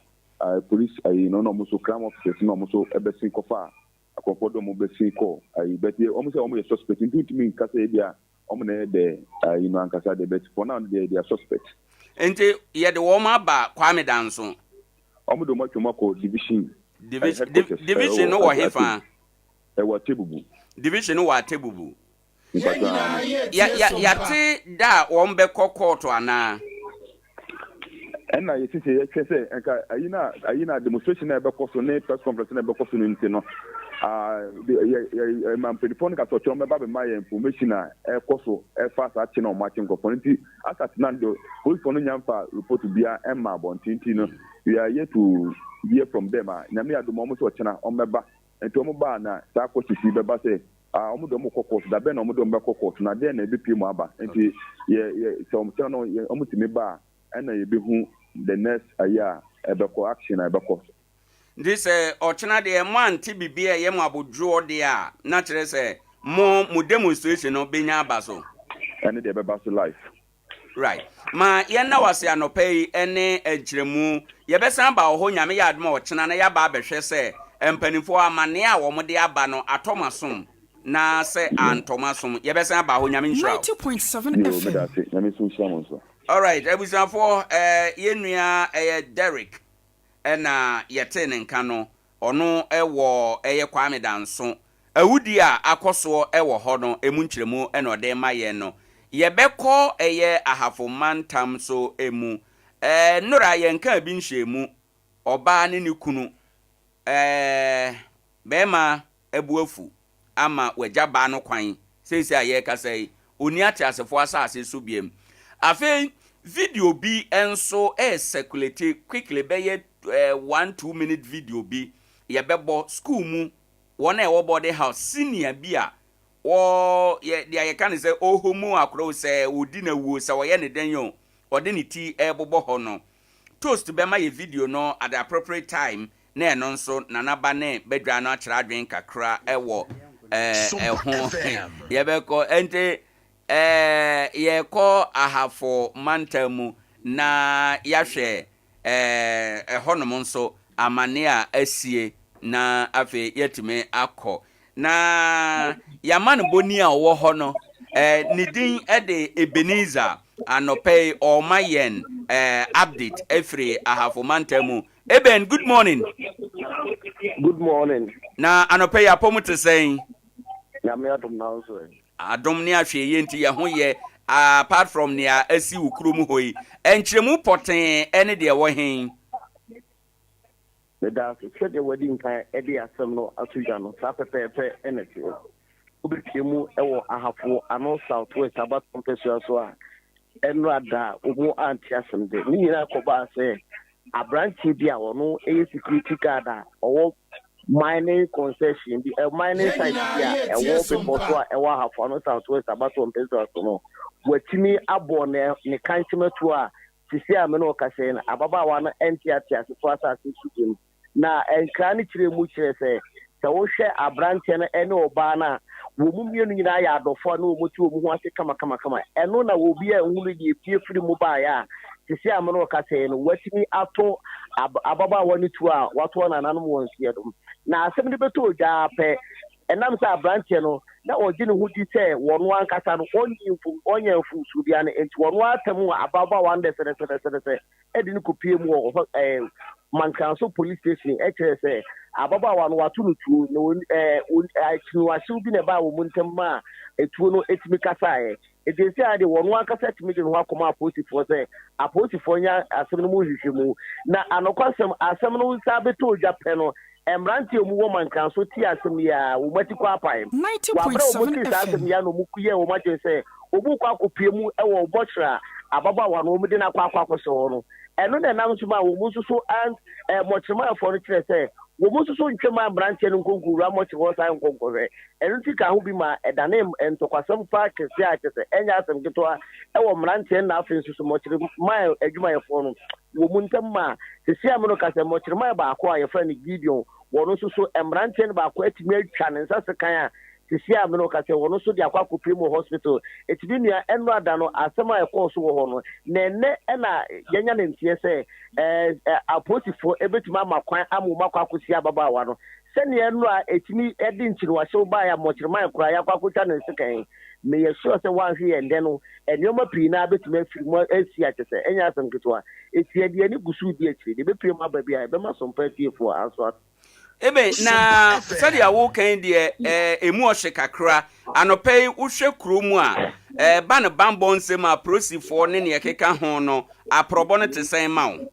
police ayi no na wɔn nso crime officers na wɔn nso bɛsen kɔfa akorɔmfoɔ de wɔn bɛsen kɔ ayi but yɛ wɔn sɛ wɔn yɛ suspect nti ntumi nka sɛ ebi a wɔn na ɛyɛ dɛ ayi no ankasa deɛ but for now deɛ they are suspect. Nti yɛde wɔn aba Kwame Danso. Wɔn de wɔn atwam akɔ division headquarters. Division no wɔ hefa? Ɛwɔ Atebubu. Division no wɔ Atebubu. Yɛate da a wɔbɛkɔ kɔɔto anaa? Ɛna yɛsi sɛ yɛhwɛ sɛ nka ayi na ayi na demonstration na ɛbɛkɔ so ne press conference na ɛbɛkɔ so no nti no yɛ yɛ ma mpanyinfoɔ no ka sɛ ɔkyerɛ wɔn bɛba bɛma yɛ information a ɛkɔ so ɛfa saa kye na wɔn akye nkurɔfoɔ no nti asa tena no deɛ polisifoɔ no nya nfa report bia ɛma abɔnten nti no we are yet to hear from them a nyame adom wɔn sɛ ɔkyena wɔn bɛba nti wɔn ba na saa questions yi bɛba sɛ Ah, wɔn de wɔn kɔ court, da bɛn na wɔn de wɔn bɛkɔ court, na deɛn na ɛbɛpue mu aba. Nti yɛ yɛ sɛ wɔn kyerɛ no yɛ wɔn tumi ba a, ɛna yɛbɛhu the next ayi a ɛbɛkɔ, action a ɛbɛkɔ so. Nti sɛ ɔkyena deɛ mo ante biribi a ɛyɛ mo abodwoɔ deɛ a, na kyerɛ sɛ mo mo demonstration no bɛnya aba so. Ɛne deɛ ɛbɛba so live. Right. Ma yɛnna wo ase anɔpa yi ne nkyerɛmu. Yɛbɛsan aba wo hɔ Nyame yɛ adom a ɔkyena na yɛaba abɛhwɛ sɛ mpanimfoɔ amanneɛ a wɔde aba no atɔ mo asom na sɛ antɔ mo asom. Yɛbɛsan aba hɔ. Nyame nhyira wo. 90.7 Yoo, FM. meda ase. Nyame nso nhyira mo nso. Alright, abusuafoɔ, eh, yɛn nua ɛyɛ Derrick ɛna yɛtee ne nka no. Ɔno wɔ ɛyɛ Kwame Danso awudie a akɔ soɔ wɔ hɔ no ɛmu nkyerɛmu na ɔde rema yɛn no. Yɛbɛkɔ ɛyɛ Ahafo mantam so mu. Nnora yɛnkaa bi nhyɛɛ mu, ɔbaa ne ne kunu, ɛɛ barima bo afu ama wagya baa no kwan. Seesei a yɛrekasa yi, ɔnni ateasefoɔ asase so biom. Afei, video bi nso resɛkulati quickly, bɛyɛ one, 2 minute video bi. Yɛbɛbɔ sukuu mu, wɔn a ɛwɔ boarding house, senior bi a wɔ yɛ deɛ yɛka no sɛ ɔrehomu akora o, sɛ ɔdi no awuo, sɛ ɔyɛ ne dɛn o, ɔde ne ti rebobɔ hɔ no. Toast bɛma yɛ video no at the appropriate time na ɛno nso Nana ba ne badwa no akyerɛ adwene kakra wɔ ɛho. Yɛbɛkɔ nti yɛkɔ Ahafo mantam mu na yɛahwɛ ɛhɔnom nso amane a asie na afei yɛatumi akɔ. Na yɛamanebɔni a ɔwɔ hɔ no, ne din de Ebenezer. Anɔpa yi ɔrema yɛn update afiri Ahafo mantam mu. Eben, good morning. Good morning. Na anɔpa yi apɔm te sɛn? Nyame adom na nso ɛ. Adom ne ahwɛyie nti yɛ ho yɛ apart from nea asi wo kurom hɔ yi. Nkyerɛmu pɔtee ne deɛ ɛwɔ he? Meda ase. Sɛdeɛ wadi nkan de asɛm no ato dwa no, saa pɛpɛɛpɛ na ɛteɛ. Wobɛpue mu wɔ Ahafo Ano South West abatoɔ mpasua so a, ɛnnora da a wɔn ante asɛm de. Ne nyinaa kɔbaa sɛ aberanteɛ bi a ɔno yɛ security guard a ɔwɔ mining concession bi, eh, mining site bi a ɛwɔ bepɔ so a ɛwɔ Ahafo Ano South West abatoɔ mpasua so no, watumi abɔ ne ne kankyematuo a Seesei a me ne wo kasa yi no, ababaawa no nte ateasefo asase so bio. Na nkra no kyerɛɛ mu kyerɛ sɛ, sɛ wohwɛ aberanteɛ no ne ɔbaa no a, wɔn mu mmienu nyinaa yɛ adɔfo a na wɔte wɔn ho ase kamakamakama. Ɛno na obiara nhunu deɛ epue firi mu baeɛ a, seesei a me ne wo kasa yi no, wɔatumi ato ababaawa no tuo a wɔato nananom wɔn nseɛ no. Na asɛm no bɛtɔ dwa ara pɛ, Ɛnam sɛ aberanteɛ no na ɔgye ne ho di sɛ ɔno ankasa no ɔnnii mfom, ɔnyɛɛ mfomsoɔ biara no nti, ɔno ara tam ababaawa no dɛsɛdɛsɛdɛsɛdɛsɛ de no kɔpuee mu wɔ hɔ ɛɛ Mankranso Police Station kyerɛɛ sɛ ababaawa no wato no tuo na wɔn ɛɛ wɔn akyiniwahyew bi na ɛbaa wɔn ntam maa etuo no tumi kasaeɛ. Enti seesei ara deɛ wɔn ankasa tumi de ne ho akɔma apolisifoɔ sɛ apolisifoɔ nyɛ asɛm no mu nhwehwɛmu. Na anokwasɛm, asɛm no nsa bɛtɔ dwa pɛ no, mmeranteɛ a wɔwɔ Mankranso tee asɛm yi ara, wɔn ati kɔ apae. Wɔ aberɛ a wɔtee saa asɛm yi ara na wɔyɛɛ wɔn adwene sɛ wɔrekɔ akɔpue mu wɔ Bɔhyerɛ a. ababaawa no wɔde no akɔ akɔ akɔhyɛ hɔ no. Ɛno na ɛnam so maa wɔn nso so an eh, mmɔkyerɛmaeɛfoɔ no kyerɛ sɛ wɔn nso so ntwe maa mmeranteɛ no nkonko wura mmɔkyere hɔ san nkɔ nkɔhwɛ. Ɛno nti ka ho bi ma ɛdanee ntɔkwasɛm paa kɛseɛ a kyerɛ sɛ ɛnyɛ asɛm ketewa wɔ mmeranteɛ no na afei nso so mmɔkyerɛmaeɛ adwumayɛfoɔ no wɔ mu ntam maa seesei a me no ka sɛ mmɔkyerɛmaeɛ baako a yɛfrɛ no Gideon wɔn nso so mmeranteɛ no baako atumi atwa ne nsa sekan a Sisi a me ne wo kasa yi, wɔn nso de akɔ akɔpue mu wɔ hospital. Enti me nua, ɛnnora da no, asɛm a ɛkɔɔ so wɔ hɔ no, na ɛnnɛ na yɛanya ne nteɛ sɛ ɛɛ apolisifoɔ bɛtumi ama kwan ama wɔn akɔ akɔsi ababaawa no. Sɛdeɛ ɛnnora ɛtumi de nkyiniwahyew baeɛ a mmɔkyerɛman koraa yɛakɔ akɔtwa ne nsekan yi, meyɛ sure sɛ woanhwe yɛn nnɛ no, nneɛma pii no ara bɛtumi afiri mu asi a kyerɛ sɛ ɛnyɛ asɛm ketewa. Enti yɛde yɛn ani gu so redi akyire. Deɛ ɛbɛpue mu aba biara, yɛbɛma Sompa atiefoɔ aso ate. Ebe, na sɛdeɛ woreka yi deɛ, eh, emu ɔhye kakra. Anɔpa yi, wohwɛ kuro mu a, eh, ba no bammɔ nsɛm a apolisifoɔ ne nea ɛkeka ho no, aprɔbɔ no te sɛn ma wo?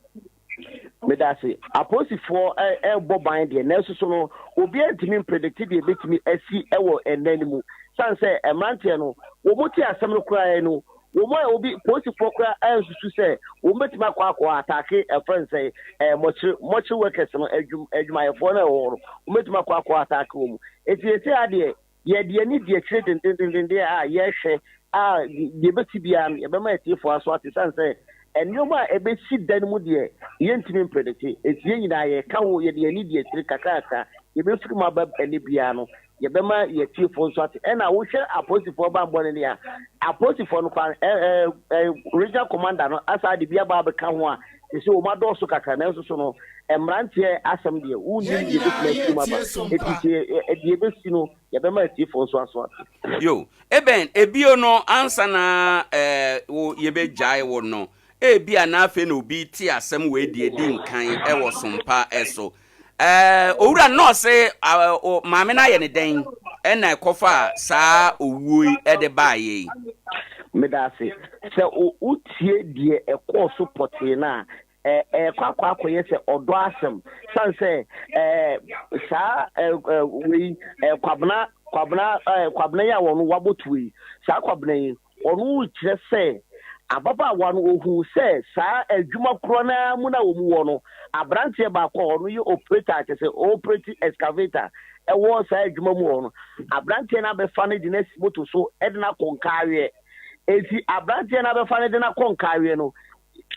Meda ase. Apolisifoɔ rebɔ ban deɛ, nanso so no, obiara ntumi mpredikte deɛ ɛbɛtumi asi wɔ ɛnna no mu. Sane sɛ mmeranteɛ no, wɔn te asɛm no koraa no, Wɔn a obi polisifoɔ koraa ansusu sɛ wɔn bɛtumi akɔ akɔ ataake ɛfrɛ no sɛ ɛɛ mɔkyere mɔkyere workers no adwum adwumayɛfoɔ no a ɛwɔ hɔ no wɔn bɛtumi akɔ akɔ ataake wɔn. Eti ese adeɛ yɛde yɛn ani di akyire dendendenden a yɛhwɛ a deɛ ɛbɛsi biara no yɛbɛma atiefoɔ aso ate sane sɛ nneɛma a ɛbɛsi da no mu deɛ yɛntumi mpredikte. Eti yɛn nyinaa yɛka ho yɛde yɛn ani di akyire kakrakra yɛbɛfiri mu aba ɛnɛ biara no Yɛbɛma yɛn atiefoɔ nso ate. Ɛna wohwɛ apolisifoɔ banbɔ no deɛ a, apolisifoɔ no koraa ɛ ɛ ɛ regional commander no asan de bi aba abɛka ho a, te sɛ wɔn adɔɔso kakra nanso so no, mmeranteɛ asɛm deɛ, wonnim Yɛn deɛ ɛbɛtumi nyinaa afiri mu yɛretie aba. Sompa. Enti sɛ ɛ deɛ ɛbɛsi no, yɛbɛma atiefoɔ nso aso ate. Yo, Eben, ebio no ansa na eh, wo yɛbɛgyae wo no, ebia na afei na obi te asɛm wei deɛ di nkan wɔ Sompa so. Ɛɛ, owura no na ɔse maame no ayɛ ne dɛn ɛna ɛkɔfaa saa owuo yi de baeɛ yi? Meda ase. Sɛ wotie deɛ ɛkɔɔ so pɔtee no a, ɛrekɔ akɔ akɔyɛ sɛ ɔdɔ asɛm. Sane sɛ saa wei Kwabena Kwabena Kwabena yi a wɔn wabɔ tuo yi, saa Kwabena yi, Ɔno rekyerɛ sɛ ababaawa no ohuu sɛ saa adwuma korɔ no ara mu no a wɔn wɔ no, aberanteɛ baako a ɔno yɛ operator a kyerɛ sɛ ɔoperate excavator wɔ saa adwuma mu hɔ no, aberanteɛ no abɛfa no de no asi moto so de no akɔ Nkaaweɛ. Enti aberanteɛ no abɛfa no de no akɔ Nkaaweɛ no,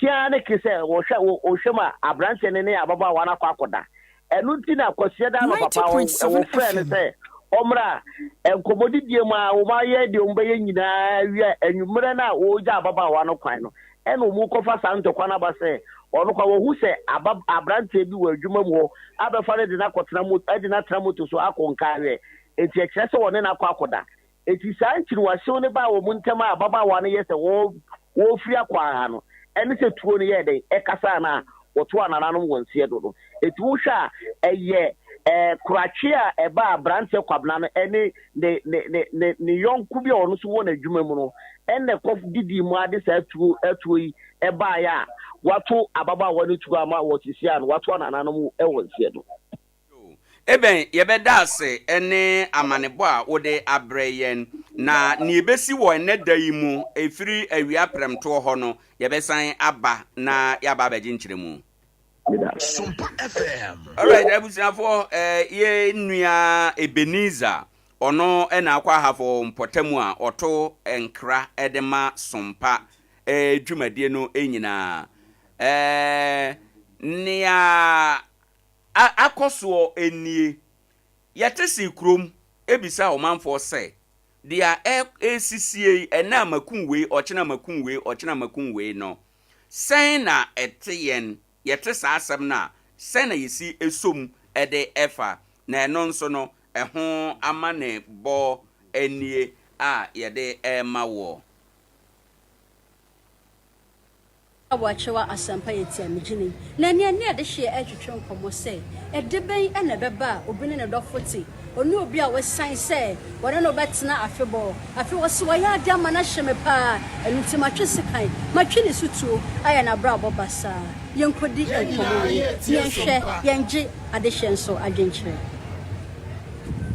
ke ara ne ke sɛ wɔhwɛ wɔhwɛ mu a aberanteɛ no ne ababaawa no akɔ akɔda. Ɛno nti na Kwasiada anɔpa pa 90.7 wɔfrɛɛ no FM. sɛ ɔmmra. Nkɔmmɔdidie mu a wɔayɛ deɛ wɔbɛyɛ nyinaa wie a, anwummerɛ no a wɔregya ababaawa no kwan no, ɛna wɔrekɔfa saa ntɔkwa no aba sɛ ɔno kwa wɔhu sɛ aba aberanteɛ bi wɔ adwuma mu hɔ abɛfa no de no akɔtena mo de no atena moto so akɔ Nkareɛ. Enti ɛkyerɛ sɛ wɔne no akɔ akɔda. Enti saa nkyiriwahyew no baa wɔn ntam a ababaawa no yɛ sɛ wɔrefiri akɔ aha no, ɛne sɛ tuo no yɛɛ dɛn? Ɛkasaa no a wɔtoaa nananom wɔn nseɛ do no. Enti wohwɛ a, ɛyɛ koratwe a ɛbaa aberanteɛ Kwabena no ne ne, ne, ne, ne, ne yɔnko bi a ɔno nso wɔ n'adwuma mu no ɛna ɛkɔ didii mu ara de saa tuo, tuo yi baeɛ a wɔato ababaawa no tuo ama wɔsisi a no wɔatoa nananom wɔn nseɛ do. Eben, yɛbɛda ase ne amanebɔ a wode abrɛ yɛn, na nea ebesi wɔ ɛnnɛ da yi mu, ɛfiri awia prɛmtoɔ hɔ no, yɛbɛsan aba na yɛaba abɛgye nkyerɛmu. Sompa FM. Alright, abusuafoɔ, eh, yɛn nua Ebenezer, ɔno na akɔ Ahafo mpɔtam a ɔto nkra de ma Sompa eh, dwumadie no nyinaa. Eh, nea A akɔ soɔ nie, Yɛte see kurom bisa ɔmanfoɔ sɛ, deɛ ɛ resisie yi, ɛnnɛ a makum wei, ɔkyena makum wei, ɔkyena makum wei no, sɛn na ɛte yɛn? Yɛte saa asɛm no a, sɛn na yɛsi sɔ mu de fa? Na ɛno nso no, ɛho amanebɔ nie a yɛde rema woɔ. Aboakyewa Asɛmpa yɛ tiamigyini, na ɛne ɛne adehyeɛ retwetwe nkɔmmɔ sɛ, Ɛde bɛn na ɛbɛba a obi ne ne dɔfo te, ɔne obi a wasiane sɛ wɔne no bɛtena afebɔɔ? Afei ɔse, Wayɛ ade ama no ahye me paa, ɛno nti matwe sekan, matwe ne so tuo, ayɛ n'abrabɔ basaa. Yɛnkɔdi Yɛn nkɔmmɔ nyinaa wei, yɛretie yɛnhwɛ, Sompa. yɛngye adehyeɛ nso adwenkyerɛ.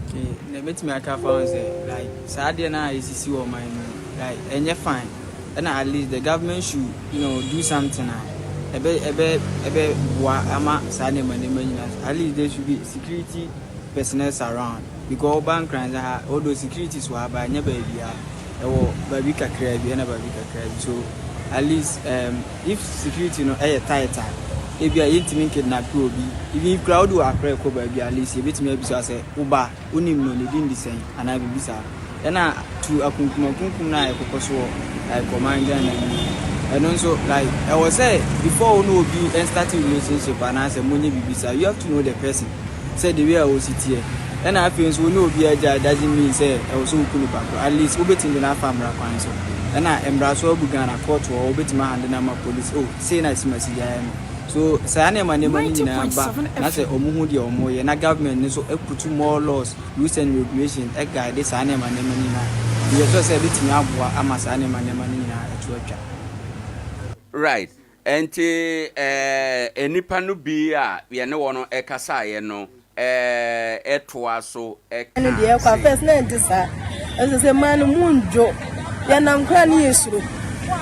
Okay, na mɛtumi aka afa ho sɛ like saa adeɛ no a ɛsisi wɔ ɔman no mu like ɛnyɛ fine. Ɛna at least the government should you know do something a ɛbɛ ɛbɛ ɛbɛ boa ama saa nneɛma nneɛma nyinaa. At least there should be security personnel around because woba Nkoranza ha although securities wɔ ha but ɛnyɛ baabiara. Ɛwɔ baabi kakraa bi ɛna baabi kakraa bi so at least um, if security no ɛyɛ tight a ebi a yɛntumi nkidnap obi even if koraa wode wɔ akora ɛkɔ baabi at least yɛbɛtumi abisa sɛ woba wonim no ne din de sɛn anaa biribi saa. Ɛna tu akunkumakunkum no a ɛkokɔ so wɔ like ɔman Ghana mu no, ɛno nso like ɛwɔ sɛ before wo ne obi ɛnstarte relationship anaasɛ monyɛ biribi saa, you have to know the person sɛ the way a ɔsi teɛ. Ɛna afei nso wo ne obi agyae doesn't mean sɛ ɛwɔ sɛ woku nipa koro, at least wobɛtumi de no afa mmara kwan so. Ɛna mmara so abu Ghana, court wɔ hɔ, wobɛtumi ahande no ama police, oh sei na asimasi de ayɛ no. So saa nneɛma nneɛma no nyinaa ba na sɛ wɔn hu deɛ wɔn reyɛ na government no nso putu more laws, rules and regulations guide saa nneɛma nneɛma no nyinaa, meyɛ sure sɛ ɛbɛtumi aboa ama saa nneɛma nneɛma no nyinaa ɛto atwa. Right. Ɛnti eh, nnipa no bi a yɛne wɔn kasaeɛ no eh, toa so Ɛno kaa deɛ ɛkɔ a sei. first na ɛnte saa. Ɛsɛ sɛ mmaa no mu ndwo. Yɛnam koraa ne yɛsuro.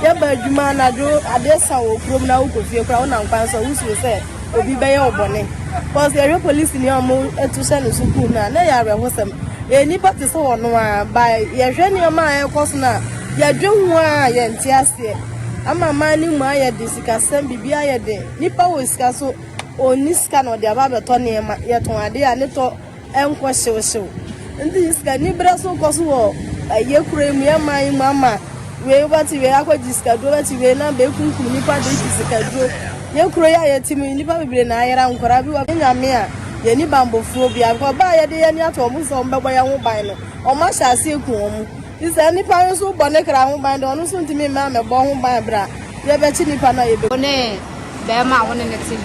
Yɛba adwuma anadwo adeɛ sa wɔ kurom na wokɔ fie koraa wonam kwan so a wosuro sɛ obi bɛyɛ wo bɔne. Cause yɛhwɛ polisini a wɔto hyɛ ne so kum no a na ɛyɛ awerɛhosɛm. Ɛyɛ nipa te sɛ ɔno ara but yɛhwɛ nneɛma a ɛrekɔ so no a yɛdwe ho a yɛnte aseɛ. Ama man no mu ayɛ den, sikasɛm biribiara ayɛ den. Nipa wɔ sika so ɔnni sika na ɔde aba abɛtɔ nneɛma. Yɛtɔn adeɛ a ne tɔ nkɔ hyewhyew. Nti sikaniberɛ so kɔ so wɔ yɛ kuro yi mu, yɛ man yi mu ama wei wobɛte wei akɔgye sikaduro, wobɛte wei na bɛkunkum nnipa de gye sikaduro. Yɛ kuro yi a yɛte mu yi, nnipa bebree na ayera, nkwadaa bi wɔ nyame a yɛni bambɔfoɔ biara because ɔbaa a yɛde yɛn ani ato wɔn so sɛ wɔbɛbɔ yɛn ho ban no, wɔn ahyɛ aseɛ ku wɔn. Nti sɛ nipa no nso bɔ ne kra ho ban deɛ ɔno nso ntumi mma mmɛbɔ ho ban berɛ a yɛbɛkye nipa no a yɛbɛku Wo ne bɛrima a wo ne no te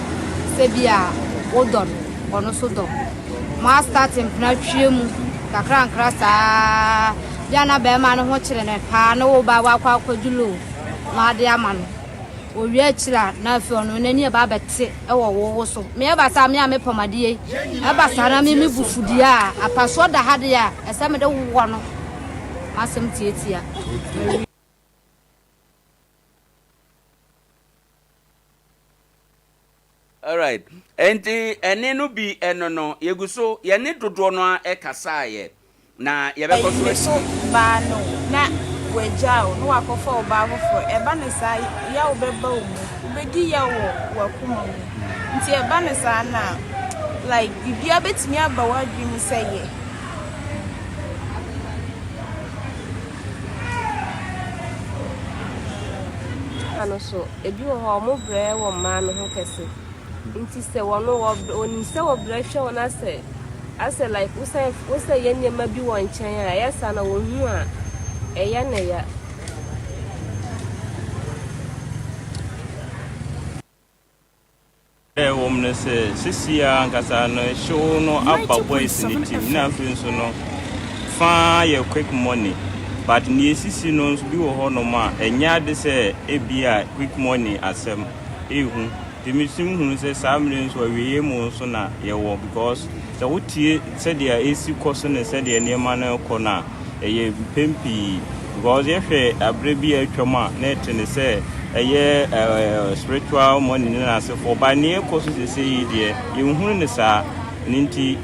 sɛ bi a wodɔ no, ɔno nso dɔ wo. Mo astart mpena twie mu nkakrankra saa bi a na bɛrima no ho kyere no paa ne wo ba wakɔ akɔgye loan na ade ama no. Owie akyiri a na afei ɔno n'ani ɛba abɛte wɔ wo wo so. Me ɛba saa me a mepam adeɛ yi ɛba saa na me me bu fudie a apasoɔ da ha deɛ a ɛsɛ mede wowɔ no. M'asɛm tiatia. Mawie. Alright, enti ɛnne no bi ɛno no, yɛgu so, yɛne dodoɔ no ara kasaeɛ, na yɛbɛkɔ so Ne so atie. baa no na wagyaa wo na wakɔfa ɔbaa foforɔ, ɛba no saa yaw bɛba wo mu, wobɛdi yaw wɔ w'akoma mu. Nti ɛba no saa no a, like biribiara bɛtumi aba w'adwene mu sɛ yɛ. No so, ebi wɔ hɔ a wɔbrɛ wɔ mmaa no ho kɛse. Nti sɛ wɔn wɔnim sɛ wɔbrɛ hwɛ wɔn asɛ asɛ like wosan wosan yɛ nneɛma bi wɔ nkyɛn a ɛyɛ saa na wɔn hu a ɛyɛ na ya. Deɛ ɛwɔ mu ne sɛ, seesei ara ankasa no hyew no aba boys no tirim na afei nso no fa yɛ quick money but nea esisi no nso bi wɔ hɔnom a ɛnyɛ ade sɛ ebia quick money asɛm ehu nti mesim hunu sɛ saa mmerɛ nso awieeɛ mu nso na yɛwɔ because sɛ wotie sɛdeɛ ɛsi kɔ so ne sɛdeɛ nneɛma no rekɔ no a ɛyɛ mpɛn pii because yɛhwɛ aberɛ bi a atwam a na ɛte ne sɛ ɛyɛ spiritual money ne n'asefoɔ ba nea ɛkɔ so sese yi deɛ yɛnhunu ne saa ne nti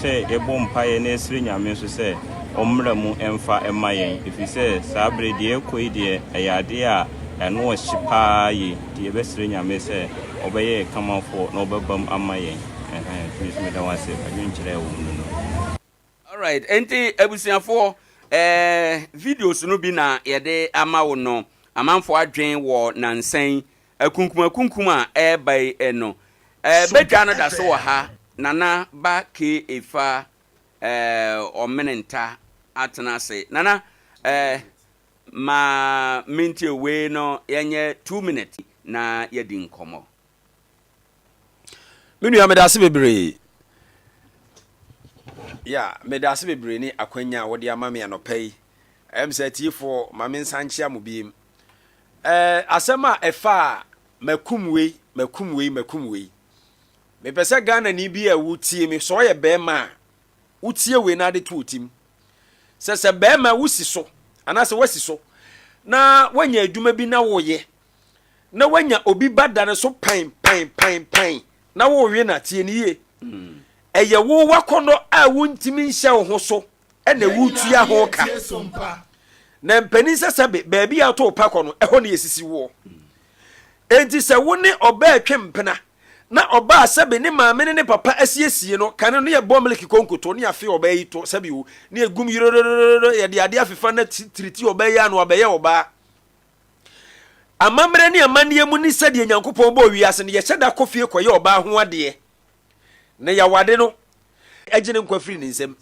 sɛ yɛbɔ mpaeɛ na yɛsrɛ Nyame nso sɛ ɔmmra mu ɛmfa ɛma yɛn ɛfiri sɛ saa berɛ deɛ ɛkɔ yi deɛ ɛyɛ adeɛ a ɛno ɔhye paa yie nti yɛbɛsrɛ Nyame sɛ ɔbɛyɛ yɛn kamafoɔ na ɔbɛbam ama yɛn ɛhɛn nti me nso meda wo ase adwenkyerɛ a ɛwɔ mu no no. Alright, enti abusuafoɔ, eh, videos no bi na yɛde ama wo no, amanfoɔ adwen wɔ nansa yi akunkumakunkum a ɛreba yi no. Eh, badwa no da so wɔ ha, Nana ba K. Efa eh, Ɔmenenta atena ase. Nana, eh, ma mentie wei no, yɛnyɛ 2 minutes na yɛadi nkɔmmɔ. Me nua meda ase bebree. Yeah, meda ase bebree ne akwanya a wode ama me anɔpa yi. Ɛm sɛ atiefoɔ ma me nsa nkyea mo biem. Ɛɛ asɛm a ɛfa a makum wei, makum wei, makum wei. Mepɛ sɛ Ghanani bi a wotie me, sɛ ɔyɛ bɛrima a, wotie wei na ade to otim. Sɛ sɛ bɛrima wosi so anaasɛ woasi so. na woanya adwuma bi na woyɛ, na woanya obi ba da ne so pan pan pan pan na worewe no a, tie no yie. Ɛyɛ wo w'akɔnnɔ a wontumi nhyɛ wo ho so na woretua ho ka. Na mpanin sɛ sɛbe baabi a woto wo pa kɔ no, ɛhɔ na yɛsisi woɔ. Enti sɛ wo ne ɔbaa twe mpena na ɔbaa sɛbe ne maame ne ne papa asiesie no, kane no yɛbɔ miliki konkoto ne afe ɔbaa yi to sɛbe o, ne yɛgum yerererere yɛde adeɛ afefa na tiriti ɔbaa yi ano abɛyɛ ɔbaa. Amammerɛ ne amanneɛ mu ne sɛdeɛ Nyankopɔn bɔɔ wiase no, yɛhyɛ da kɔ fie kɔyɛ ɔbaa ho adeɛ na yɛawade no agye ne nkwa firi ne nsam.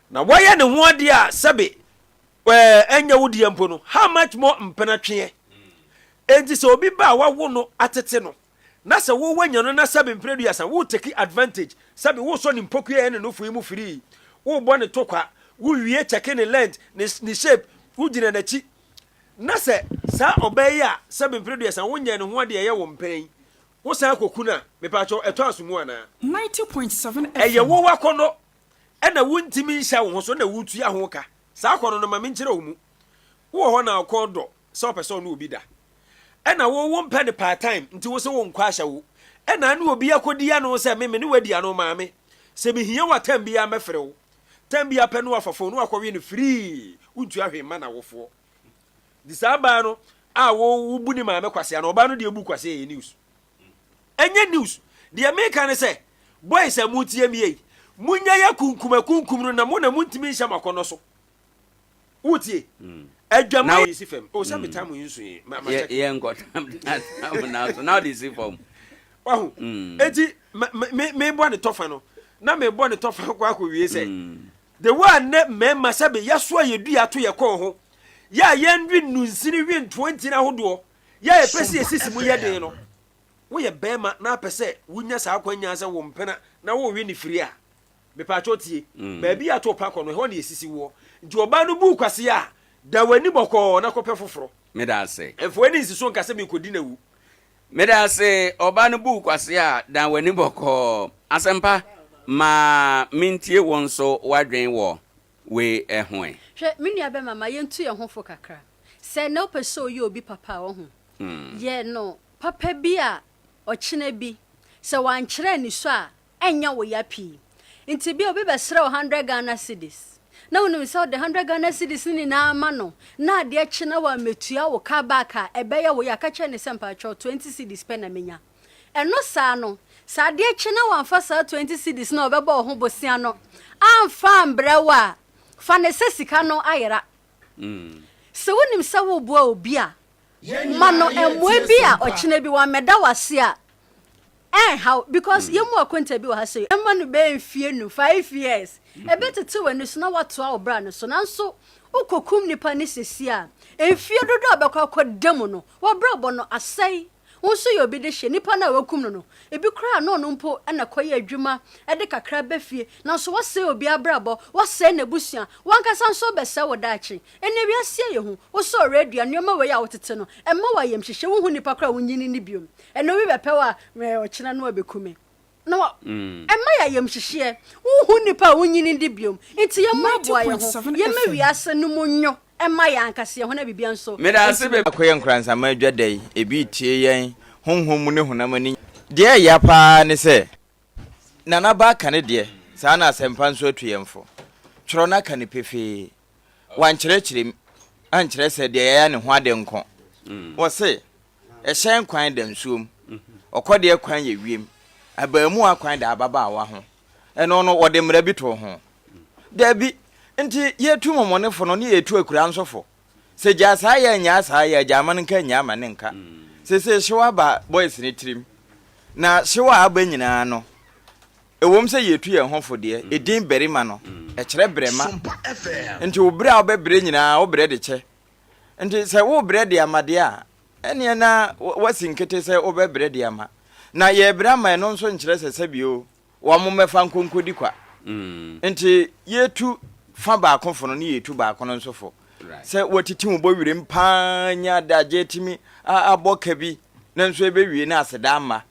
Na woayɛ ne ho adeɛ a sɛbe ɛnyɛ wo deɛ mpo no, how much more mpena tweɛ? Enti sɛ obi ba a wawo no atete no, na sɛ wo wanya no na sɛbe mprɛ duasa wo take advantage, sɛbe wosɔ ne mpokua ɛne nofo yi mu firii, wobɔ ne to kwa, wowie kyɛke ne length, ne, ne shape, wogyina n'akyi, na sɛ saa ɔbaa yi a sɛbe mprɛ duasa wonyɛɛ ne ho adeɛ ɛyɛ wo mpɛn yi, wosan kɔku no a, mepaakyɛw ɛtɔ aso mu anaa? 90.7 Ɛyɛ FM. wo akɔnnɔ ɛna wontumi nhyɛ wo ho so na wotua ho ka. Saa akɔnnɔ no ma menkyerɛ wo mu. Wowɔ hɔ na wo kɔn dɔ sɛ ɔpɛ sɛ ɔne obi da. Ɛna wo wo mpɛ no part time nti wo se wo nkɔ ahyɛ wo. Ɛna ane obi akɔdi ano sɛ me me ne wo adi ano maame. Sɛ me hia wo a time biara mɛfrɛ wo. Time biara pɛ ne wafa phone ne wakɔwe no free. Wontua hwee mma n'awofoɔ. Nti saa baa no a wo wo bu ne maame kwasea no ɔbaa no deɛ bu kwasea ɛyɛ news. Ɛnyɛ news. Deɛ meka ne sɛ boys a motie me yi munya yɛ kunkum akunkum no na mo na montumi nhyɛ mo akɔnnɔ so. Wotie? Adwaman yi si fam. Oh, sɛ me tam yi nso yi. Ma ma check. Yɛ nkɔ tam tam na so na ɔde si fam. Wahu. Eti me me me bɔ ne tɔfa no. Na me bɔ ne tɔfa kɔ akɔ wie sɛ. The way a nnɛ mmarima sɛbe yɛasoa yɛ dua ato yɛ kɔn ho. Yɛ a yɛnwe nnunsini we ntoa ntini ahodoɔ. Yɛ a yɛpɛ sɛ yɛsisi mu yɛ den no. Woyɛ barima na apɛ sɛ wonya saa akwanya sɛ wo mpena na wowe ne firi a. Mepaakyɛw tie, baabi a to pa kɔ no, ɛhɔ na esisi woɔ. Nti ɔbaa no buu kwasea a, da w'ani bɔkɔɔ na kɔpɛ foforɔ. Meda ase. Mfa w'ani nsi so nka sɛ merekɔdi no awu. Meda ase, ɔbaa no buu kwasea a, dan w'ani bɔkɔɔ. Asɛmpa, ma mentie wo nso w'adwene wɔ wei ho ɛ. Hwɛ, me nua bɛma, ma yɛntu yɛn ho fo kakra. Sɛ nnɛ wopɛ sɛ woyɛ obi papa a, wahu, yɛ no papa bi a ɔkyena bi, sɛ wankyerɛ anisɔ a, ɛnyɛ wo ya pii. Nti bia obi bɛsrɛ wo hundred Ghana cedis, na wonim sɛ wode hundred Ghana cedis no nyinaa ma no, na adeɛ kye na wammɛtua wo ka back a, ɛbɛyɛ wo ya. Ka kyerɛ no sɛ mpakyɛw twenty cedis pɛ na menya. Ɛno saa no, sɛ adeɛ kye na wamfa saa twenty cedis no a ɔbɛbɔ wo ho bosea no amfa ambrɛ wo a, fa no sɛ sika no ayera. Sɛ wonim sɛ woreboa obi a, ma no mmoa bi a ɔkyena bi wammɛda wo ase a, ɛnhaw because yɛn mu akonta bi wɔ ha sɛ ɛma no bɛyɛ mfie nu 5 years ɛbɛtete w'ani so na woatoa wo bra no so. Nanso wokɔkum nipa ne sɛsi a, mfie dodoɔ a bɛkɔ akɔda mu no, wabrabɔ no asɛe. Wo nso yɛ obi de hyɛ nipa no a wakum no no, ebi koraa na ɔno mpo na kɔyɛ adwuma de kakra ba fie, nanso wasɛe obi abrabɔ, wasɛe n'abusua, wankasa nso wobɛsɛe wo daakye. Ɛnnɛ wiase ayɛ hu, wosɔɔ radio a nneɛma wei a wotete no, ɛmma wo ayamhyehye, wonhu nipa koraa a wonyini no biom. Ɛnnɛ obi bɛpɛ wo a, ɔkyena no abeku me. Na wa, ɛmma yɛ ayamhyehyeɛ, wonhu nipa a wonyini de biom. Nti yɛmmoaboa yɛn ho, 90.7 yɛmma FM. wiase no mu nnwo mma yɛn ankasa yɛn ho na biribiara nso Meda ase ntumi. bebree. Akɔyɛ nkoransamma adwa da yi, ebi retie yɛn honhom mu ne honam ani. Deɛ ɛya pa ara ne sɛ, Nana Ba aka ne deɛ, saa na Asɛmpa nso atu yɛn fo. Twerɛ no aka no pefee. Wankyerɛkyerɛ mu ankyerɛ sɛ deɛ yɛayɛ ne ho ade nko. Wɔse, ɛhyɛn kwan da nsuom, ɔkɔdeɛ kwan yɛ wiem, abaamuwa kwan da ababaawa ho. Ɛno no, wɔde mmara bi too ho? Dabi. Nti yɛtu mɔmɔnefo no ne yɛtu akuraa nso fo. Sɛ gyaa saa yɛ nnyaa saa yɛ agyaa ma no nka nnyaa ma ne nka. Seesei hyew aba boys no tirim. Na hyew a aba nyinaa no, ɛwom sɛ yɛtu yɛn ho fo deɛ, edin barima no, ɛkyerɛ brɛma. Nti wo brɛ a wobɛbrɛ nyinaa, wobrɛ de kyɛ. Nti sɛ worebrɛ de ama deɛ a, ɛnneɛ na woasi nkete sɛ wobɛbrɛ de ama. Na yɛrebrɛ ama ɛno nso nkyerɛ sɛ sɛbio wɔmmɛfa nkɔ nkɔdi kwa. Nti yɛtu fa baako fo no ne yɛtu baako no nso fo. Sɛ wɔatiti wo bɔ werɛm pa ara nya adagyeɛ tumi abɔ ka bi nanso ɛbɛwie na aseda amma.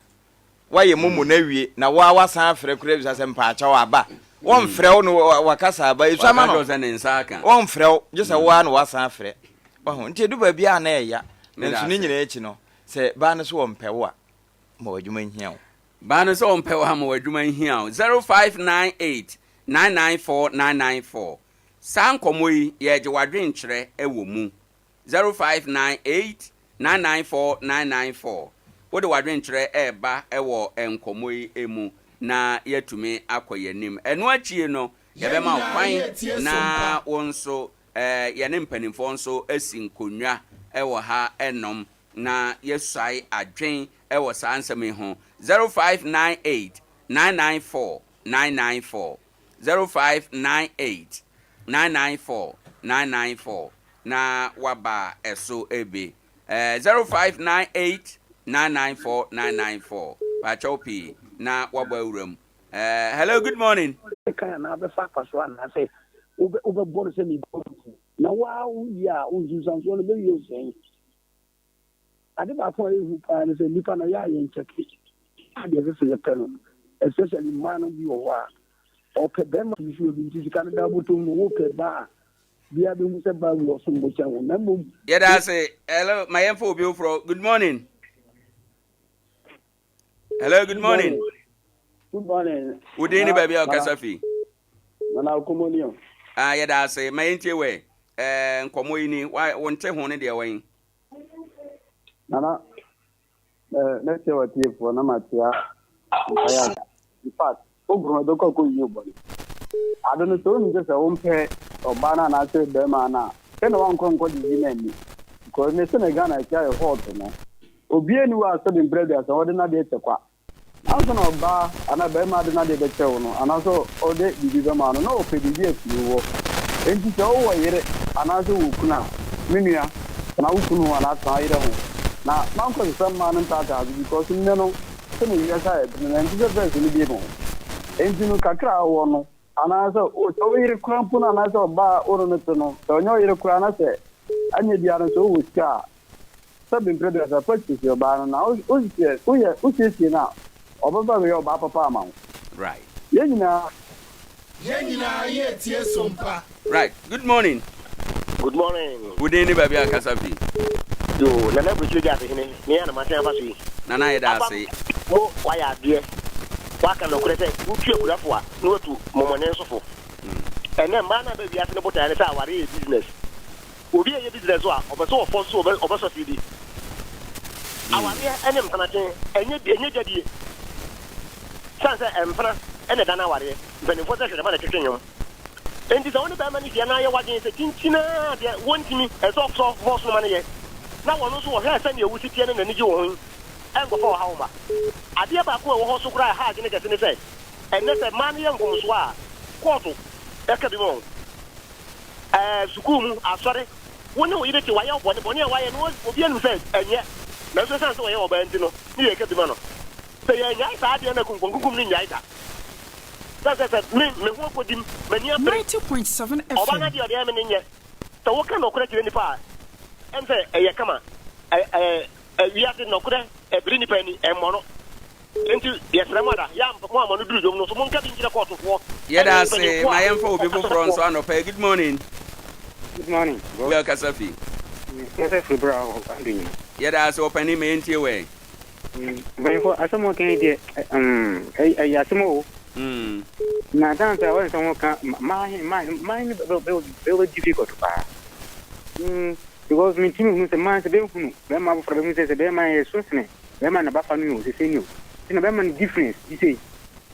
Woayɛ momo no awie na wo ara woasan afrɛ koraa bisa sɛ mpaakyɛw aba. Wɔmfrɛ wo no wakasa aba. Ɛsua ma no. Wɔmfrɛ wo gye sɛ wo ara na woasan afrɛ. Wahu? Nti ɛdu baabi a na ɛya. Nanso ne nyinaa akyi no, sɛ baa no so ɔmpɛ wo a, ma w'adwuma nhia wo. Baa no sɛ ɔmpɛ wo a, ma w'adwuma nhia wo. 0598 994 994 Saa nkɔmmɔ yi, yɛregye w'adwenkyerɛ wɔ mu. 0598 994 994 Wode w'adwenkyerɛ reba wɔ nkɔmmɔ yi mu na yɛatumi akɔ yɛn anim. Ɛno akyie no, yɛbɛma wo kwan na wo nso yɛne mpanimfoɔ nso asi nkonnwa wɔ ha nom na yɛasuae adwen wɔ saa nsɛm yi ho. 0598 994 994 0598 994 994 na waba ɛso bi. 0598 994 994 Paakyɛw pii na wabɔ awura mu. Hello, good morning. Kan anaa bɛfa akwa so anaasɛ wobɛbɔ no sɛ mebɔ no fu na woa wowie a wo nsunsuansoɔ no bɛwie wo sɛn? Ade baako a ɛyɛ hu paa ne sɛ nnipa no yɛ a yɛnkyɛke adeɛ ɛsɛ sɛ yɛpɛ no especially mmaa no bi wɔ hɔ a ɔpɛ bɛrima bi so obi nti sika no da bɔtɔm no wopɛ ba a biara bɛhu sɛ baa wu ɔsom bo kyɛn wo na mmom Yɛda ase. Hello, ma yɛmfa obi foforɔ. Good morning. Hello, good morning. Good morning. Wo din ne baabi a ɔkasa fi? Nana Okomoni o. Ah, yɛda ase. Ma yɛntie wɛ. Eh, nkɔmmɔ yi ni. Wa, wo nte ho ne deɛ wɔn. Nana, eh, mɛkyɛ watiefoɔ na makyea mpaeɛ a. In fact, wogoro ɛbɛkɔ akɔ wie bɔne. Ade no sɛ wonim sɛ sɛ wompɛ ɔbaa no anaasɛ bɛrima no a, sɛ na wankɔ nkɔ gyegye no anni. Because ne sɛ na Ghana akyi ayɛ hot no. Obiara nni hɔ a sɛbe mprɛ aduasa ɔde n'adeɛ kyɛ kwa. Ansa na ɔbaa anaa barima de n'adeɛ bɛkyɛ wo no, anaasɛ ɔde biribi bɛma wo no, na ɔpɛ biribi afiri wo hɔ. Enti sɛ wowɔ yere anaasɛ wowɔ kunu a, me nua, tena wo kunu ho anaa tena wo yere ho. Na mankɔsesa mmaa no ntaataa so because nnɛ no, sɛdeɛ wiase ayɛ te no, ɛnte sɛ first no bio. Enti no, kakra a wowɔ no, anaasɛ sɛ wo yere koraa mpo no anaasɛ ɔbaa a wo ne no te no, sɛ ɔnyɛ wo yere koraa na sɛ anyɛ biara no sɛ wowɔ sika a, Sɛ bi mprɛ duasa fa siesie ɔbaa no na wo woyɛ wo siesie no a ɔbɛba abɛyɛ ɔbaa papa ama wo. Right. Yɛn nyinaa. Yɛn nyinaa yɛ tie sompa. Right. Good morning. Good morning. Wo din ne baabi a kasa fi? Yoo, Nana Aburokyire Gyaase hene, me ara na masan aba so yi. Nana yɛda ase. Mo, wayɛ adeɛ. Waka nɔkorɛ sɛ wotu akurafo a na watu mɔmɔne nso fo. Ɛnɛ mmaa no aba wiase no botaeɛ ne sɛ awareɛ yɛ business. Obi a ɛyɛ business a ɔpɛ sɛ ɔfɔ so ɔbɛ succeedi. Awareɛ ne mpena twe ɛnyɛ ɛnyɛ gyadie. Sane sɛ mpena na ɛdane awareɛ. Mpanimfoɔ sɛ hwerɛma na ɛtwetwe nnwom. Enti sɛ wo ne barima no hyia na ayɛ w'adwene sɛ kyinkyin ara deɛ wɔntumi ɛsɛ sɛ ɔfɔ so no ma no yɛ na wɔno nso wɔhwɛ sɛdeɛ wo si teɛ no n'ani gye wo ho yi ɛnkɔfa ɔhaw mma. Adeɛ baako a ɛwɔ hɔ so koraa a ɛha adwene kɛse ne sɛ ɛnnɛ sɛ mmaa no yɛ mfomsoɔ a kɔɔto ɛka bi ma wɔn. Ɛɛ, sukuu mu, asɔre, wo ne wo yere te, wayɛ wo bɔne, bɔne a wayɛ no, obiara nim sɛ ɛnyɛ, nanso esiane sɛ ɔyɛ ɔbaa nti no, ne yɛreka bi ma no. Sɛ yɛannyae saa adeɛ no a, kunkunkunkum no nnyae da. Sɛ sɛ sɛ me, me ho akɔdim, m'ani abere, 90.7 ɔbaa no FM. adeɛ a ɔde ayɛ me no nyɛ. Sɛ woka nɔkorɛ kyerɛ nnipa a, ɛm sɛ ɛyɛ kama. Ɛ, ɛ, ɛ, wiase nɔkorɛ ɛbere nnipa ani, ɛmmɔ no. Enti yɛsrɛ mo ada, yɛ a mo a mo ano duru dwom no nso, monka bi nkyerɛ kɔɔtofoɔ Yɛda ne ase mpanimfoɔ ma a yɛmfa obi wɔka foforɔ nso sɔfoɔ. anɔpa yi. Good morning. Good morning, bro. Wia kasa fi. Kasa firi bra hɔ ado nyina. Yɛda ase ɔpanin ma yɛntie wɛ. Mpanyinfoɔ asɛm a ɔka yi deɛ ɛyɛ asɛm o. Na dan sɛ ɔyɛ nsɛm ho ka maa maa maa no bɛ bɛ difficult paa. Because mentumi hunu sɛ maa sɛ bɛhunu bɛrima foforɔ bɛhunu sɛ sɛ bɛrima yɛ so sene bɛrima na bafa no o sese ni o nti na bɛrima no difference bi sei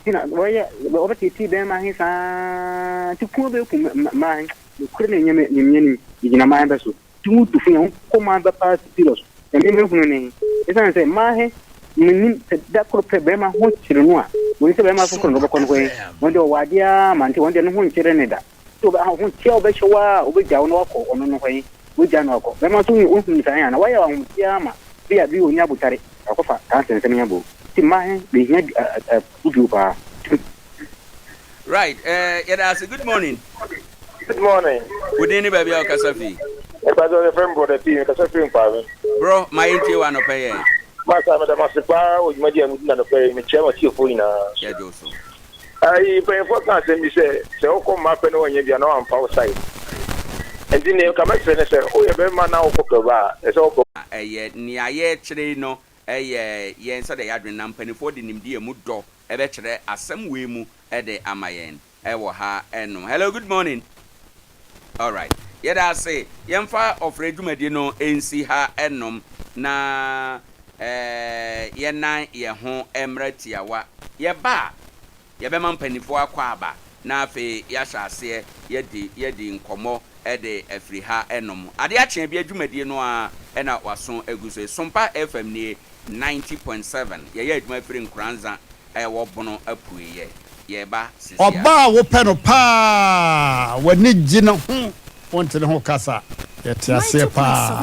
nti na wɔyɛ wɔbɛtete bɛrima he saa nti ko bɛku mmaa he nokorɛ na ɛnyɛ nyamia nim gyina mmaa he bɛ so nti ho tu fo yɛ ho kɔ mmaa bɛ paa serious na me mehunu ne he ɛsiane sɛ mmaa he menim sɛ da koro pɛ bɛrima ho kyere no a wɔn sɛ bɛrima foforɔ na wɔbɛkɔ no hɔ he wɔn deɛ ɔwɔ adeɛ ara ma nti wɔn deɛ ne ho nkyere ne da nti ɔbɛ ho tia ɔbɛhyɛ wo a ɔbɛgya wo na wakɔ ɔno no hɔ he wagya no akɔ bɛrima nso wohunu saa he a na wayɛ ahometeɛ ara ma Bi a bi onni abotare akɔfa saa nsɛnsɛm yi aba o. Nti mmaa he behia afutuo paa. Right eh, yɛda ase. Good morning. Good morning. Wo din ne baabi a wokasa fi? Mepakyɛw yɛfrɛ me brɔda Pii, mekasa firi Nkwame. Brɔ, ma yɛntie wo anɔpa yi ɛ. Masa, meda mo ase paa wɔ dwumadi a mudi no anɔpa yi, mekyia m'atiefoɔ nyinaa nso. Yɛgye wo so. Ayi, mpanyinfoɔ ka asɛm bi sɛ, sɛ wokɔ mmaa pɛ na wɔnyɛ bi a na wɔamfa wo side. Nti nea nka mɛsrɛ ne sɛ, woyɛ bɛrima na wokɔpɛ ɔbaa a, ɛsɛ sɛ wopɛ. Ɛyɛ nea yɛrekyerɛ yi no yɛ yɛn sɛdeɛ yɛadwene na mpaninfoɔ de nimdeɛ a ɛmu dɔ bɛkyerɛ asɛm wei mu de ama yɛn wɔ ha nom. Hello, good morning. Alright, yɛda ase. Yɛmfa ɔfrɛ dwumadie no nsi ha nom na yɛnnan yɛn ho mmra tiawa. Yɛba a, Yɛbɛma mpaninfoɔ akɔ aba na afei yɛahyɛ aseɛ yɛadi yɛadi nkɔmmɔ de afiri ha nom. Adeɛ akye abia dwumadie no ara na waso agu so. Sompa FM nie, 90.7. Yɛyɛ adwuma firi Nkoranza a ɛwɔ Bono apueeɛ. Yɛreba seesei ara. Ɔbaa a wopɛ no paa, w'ani gye ne ho, wonte ne ho kasa, yɛte aseɛ paa.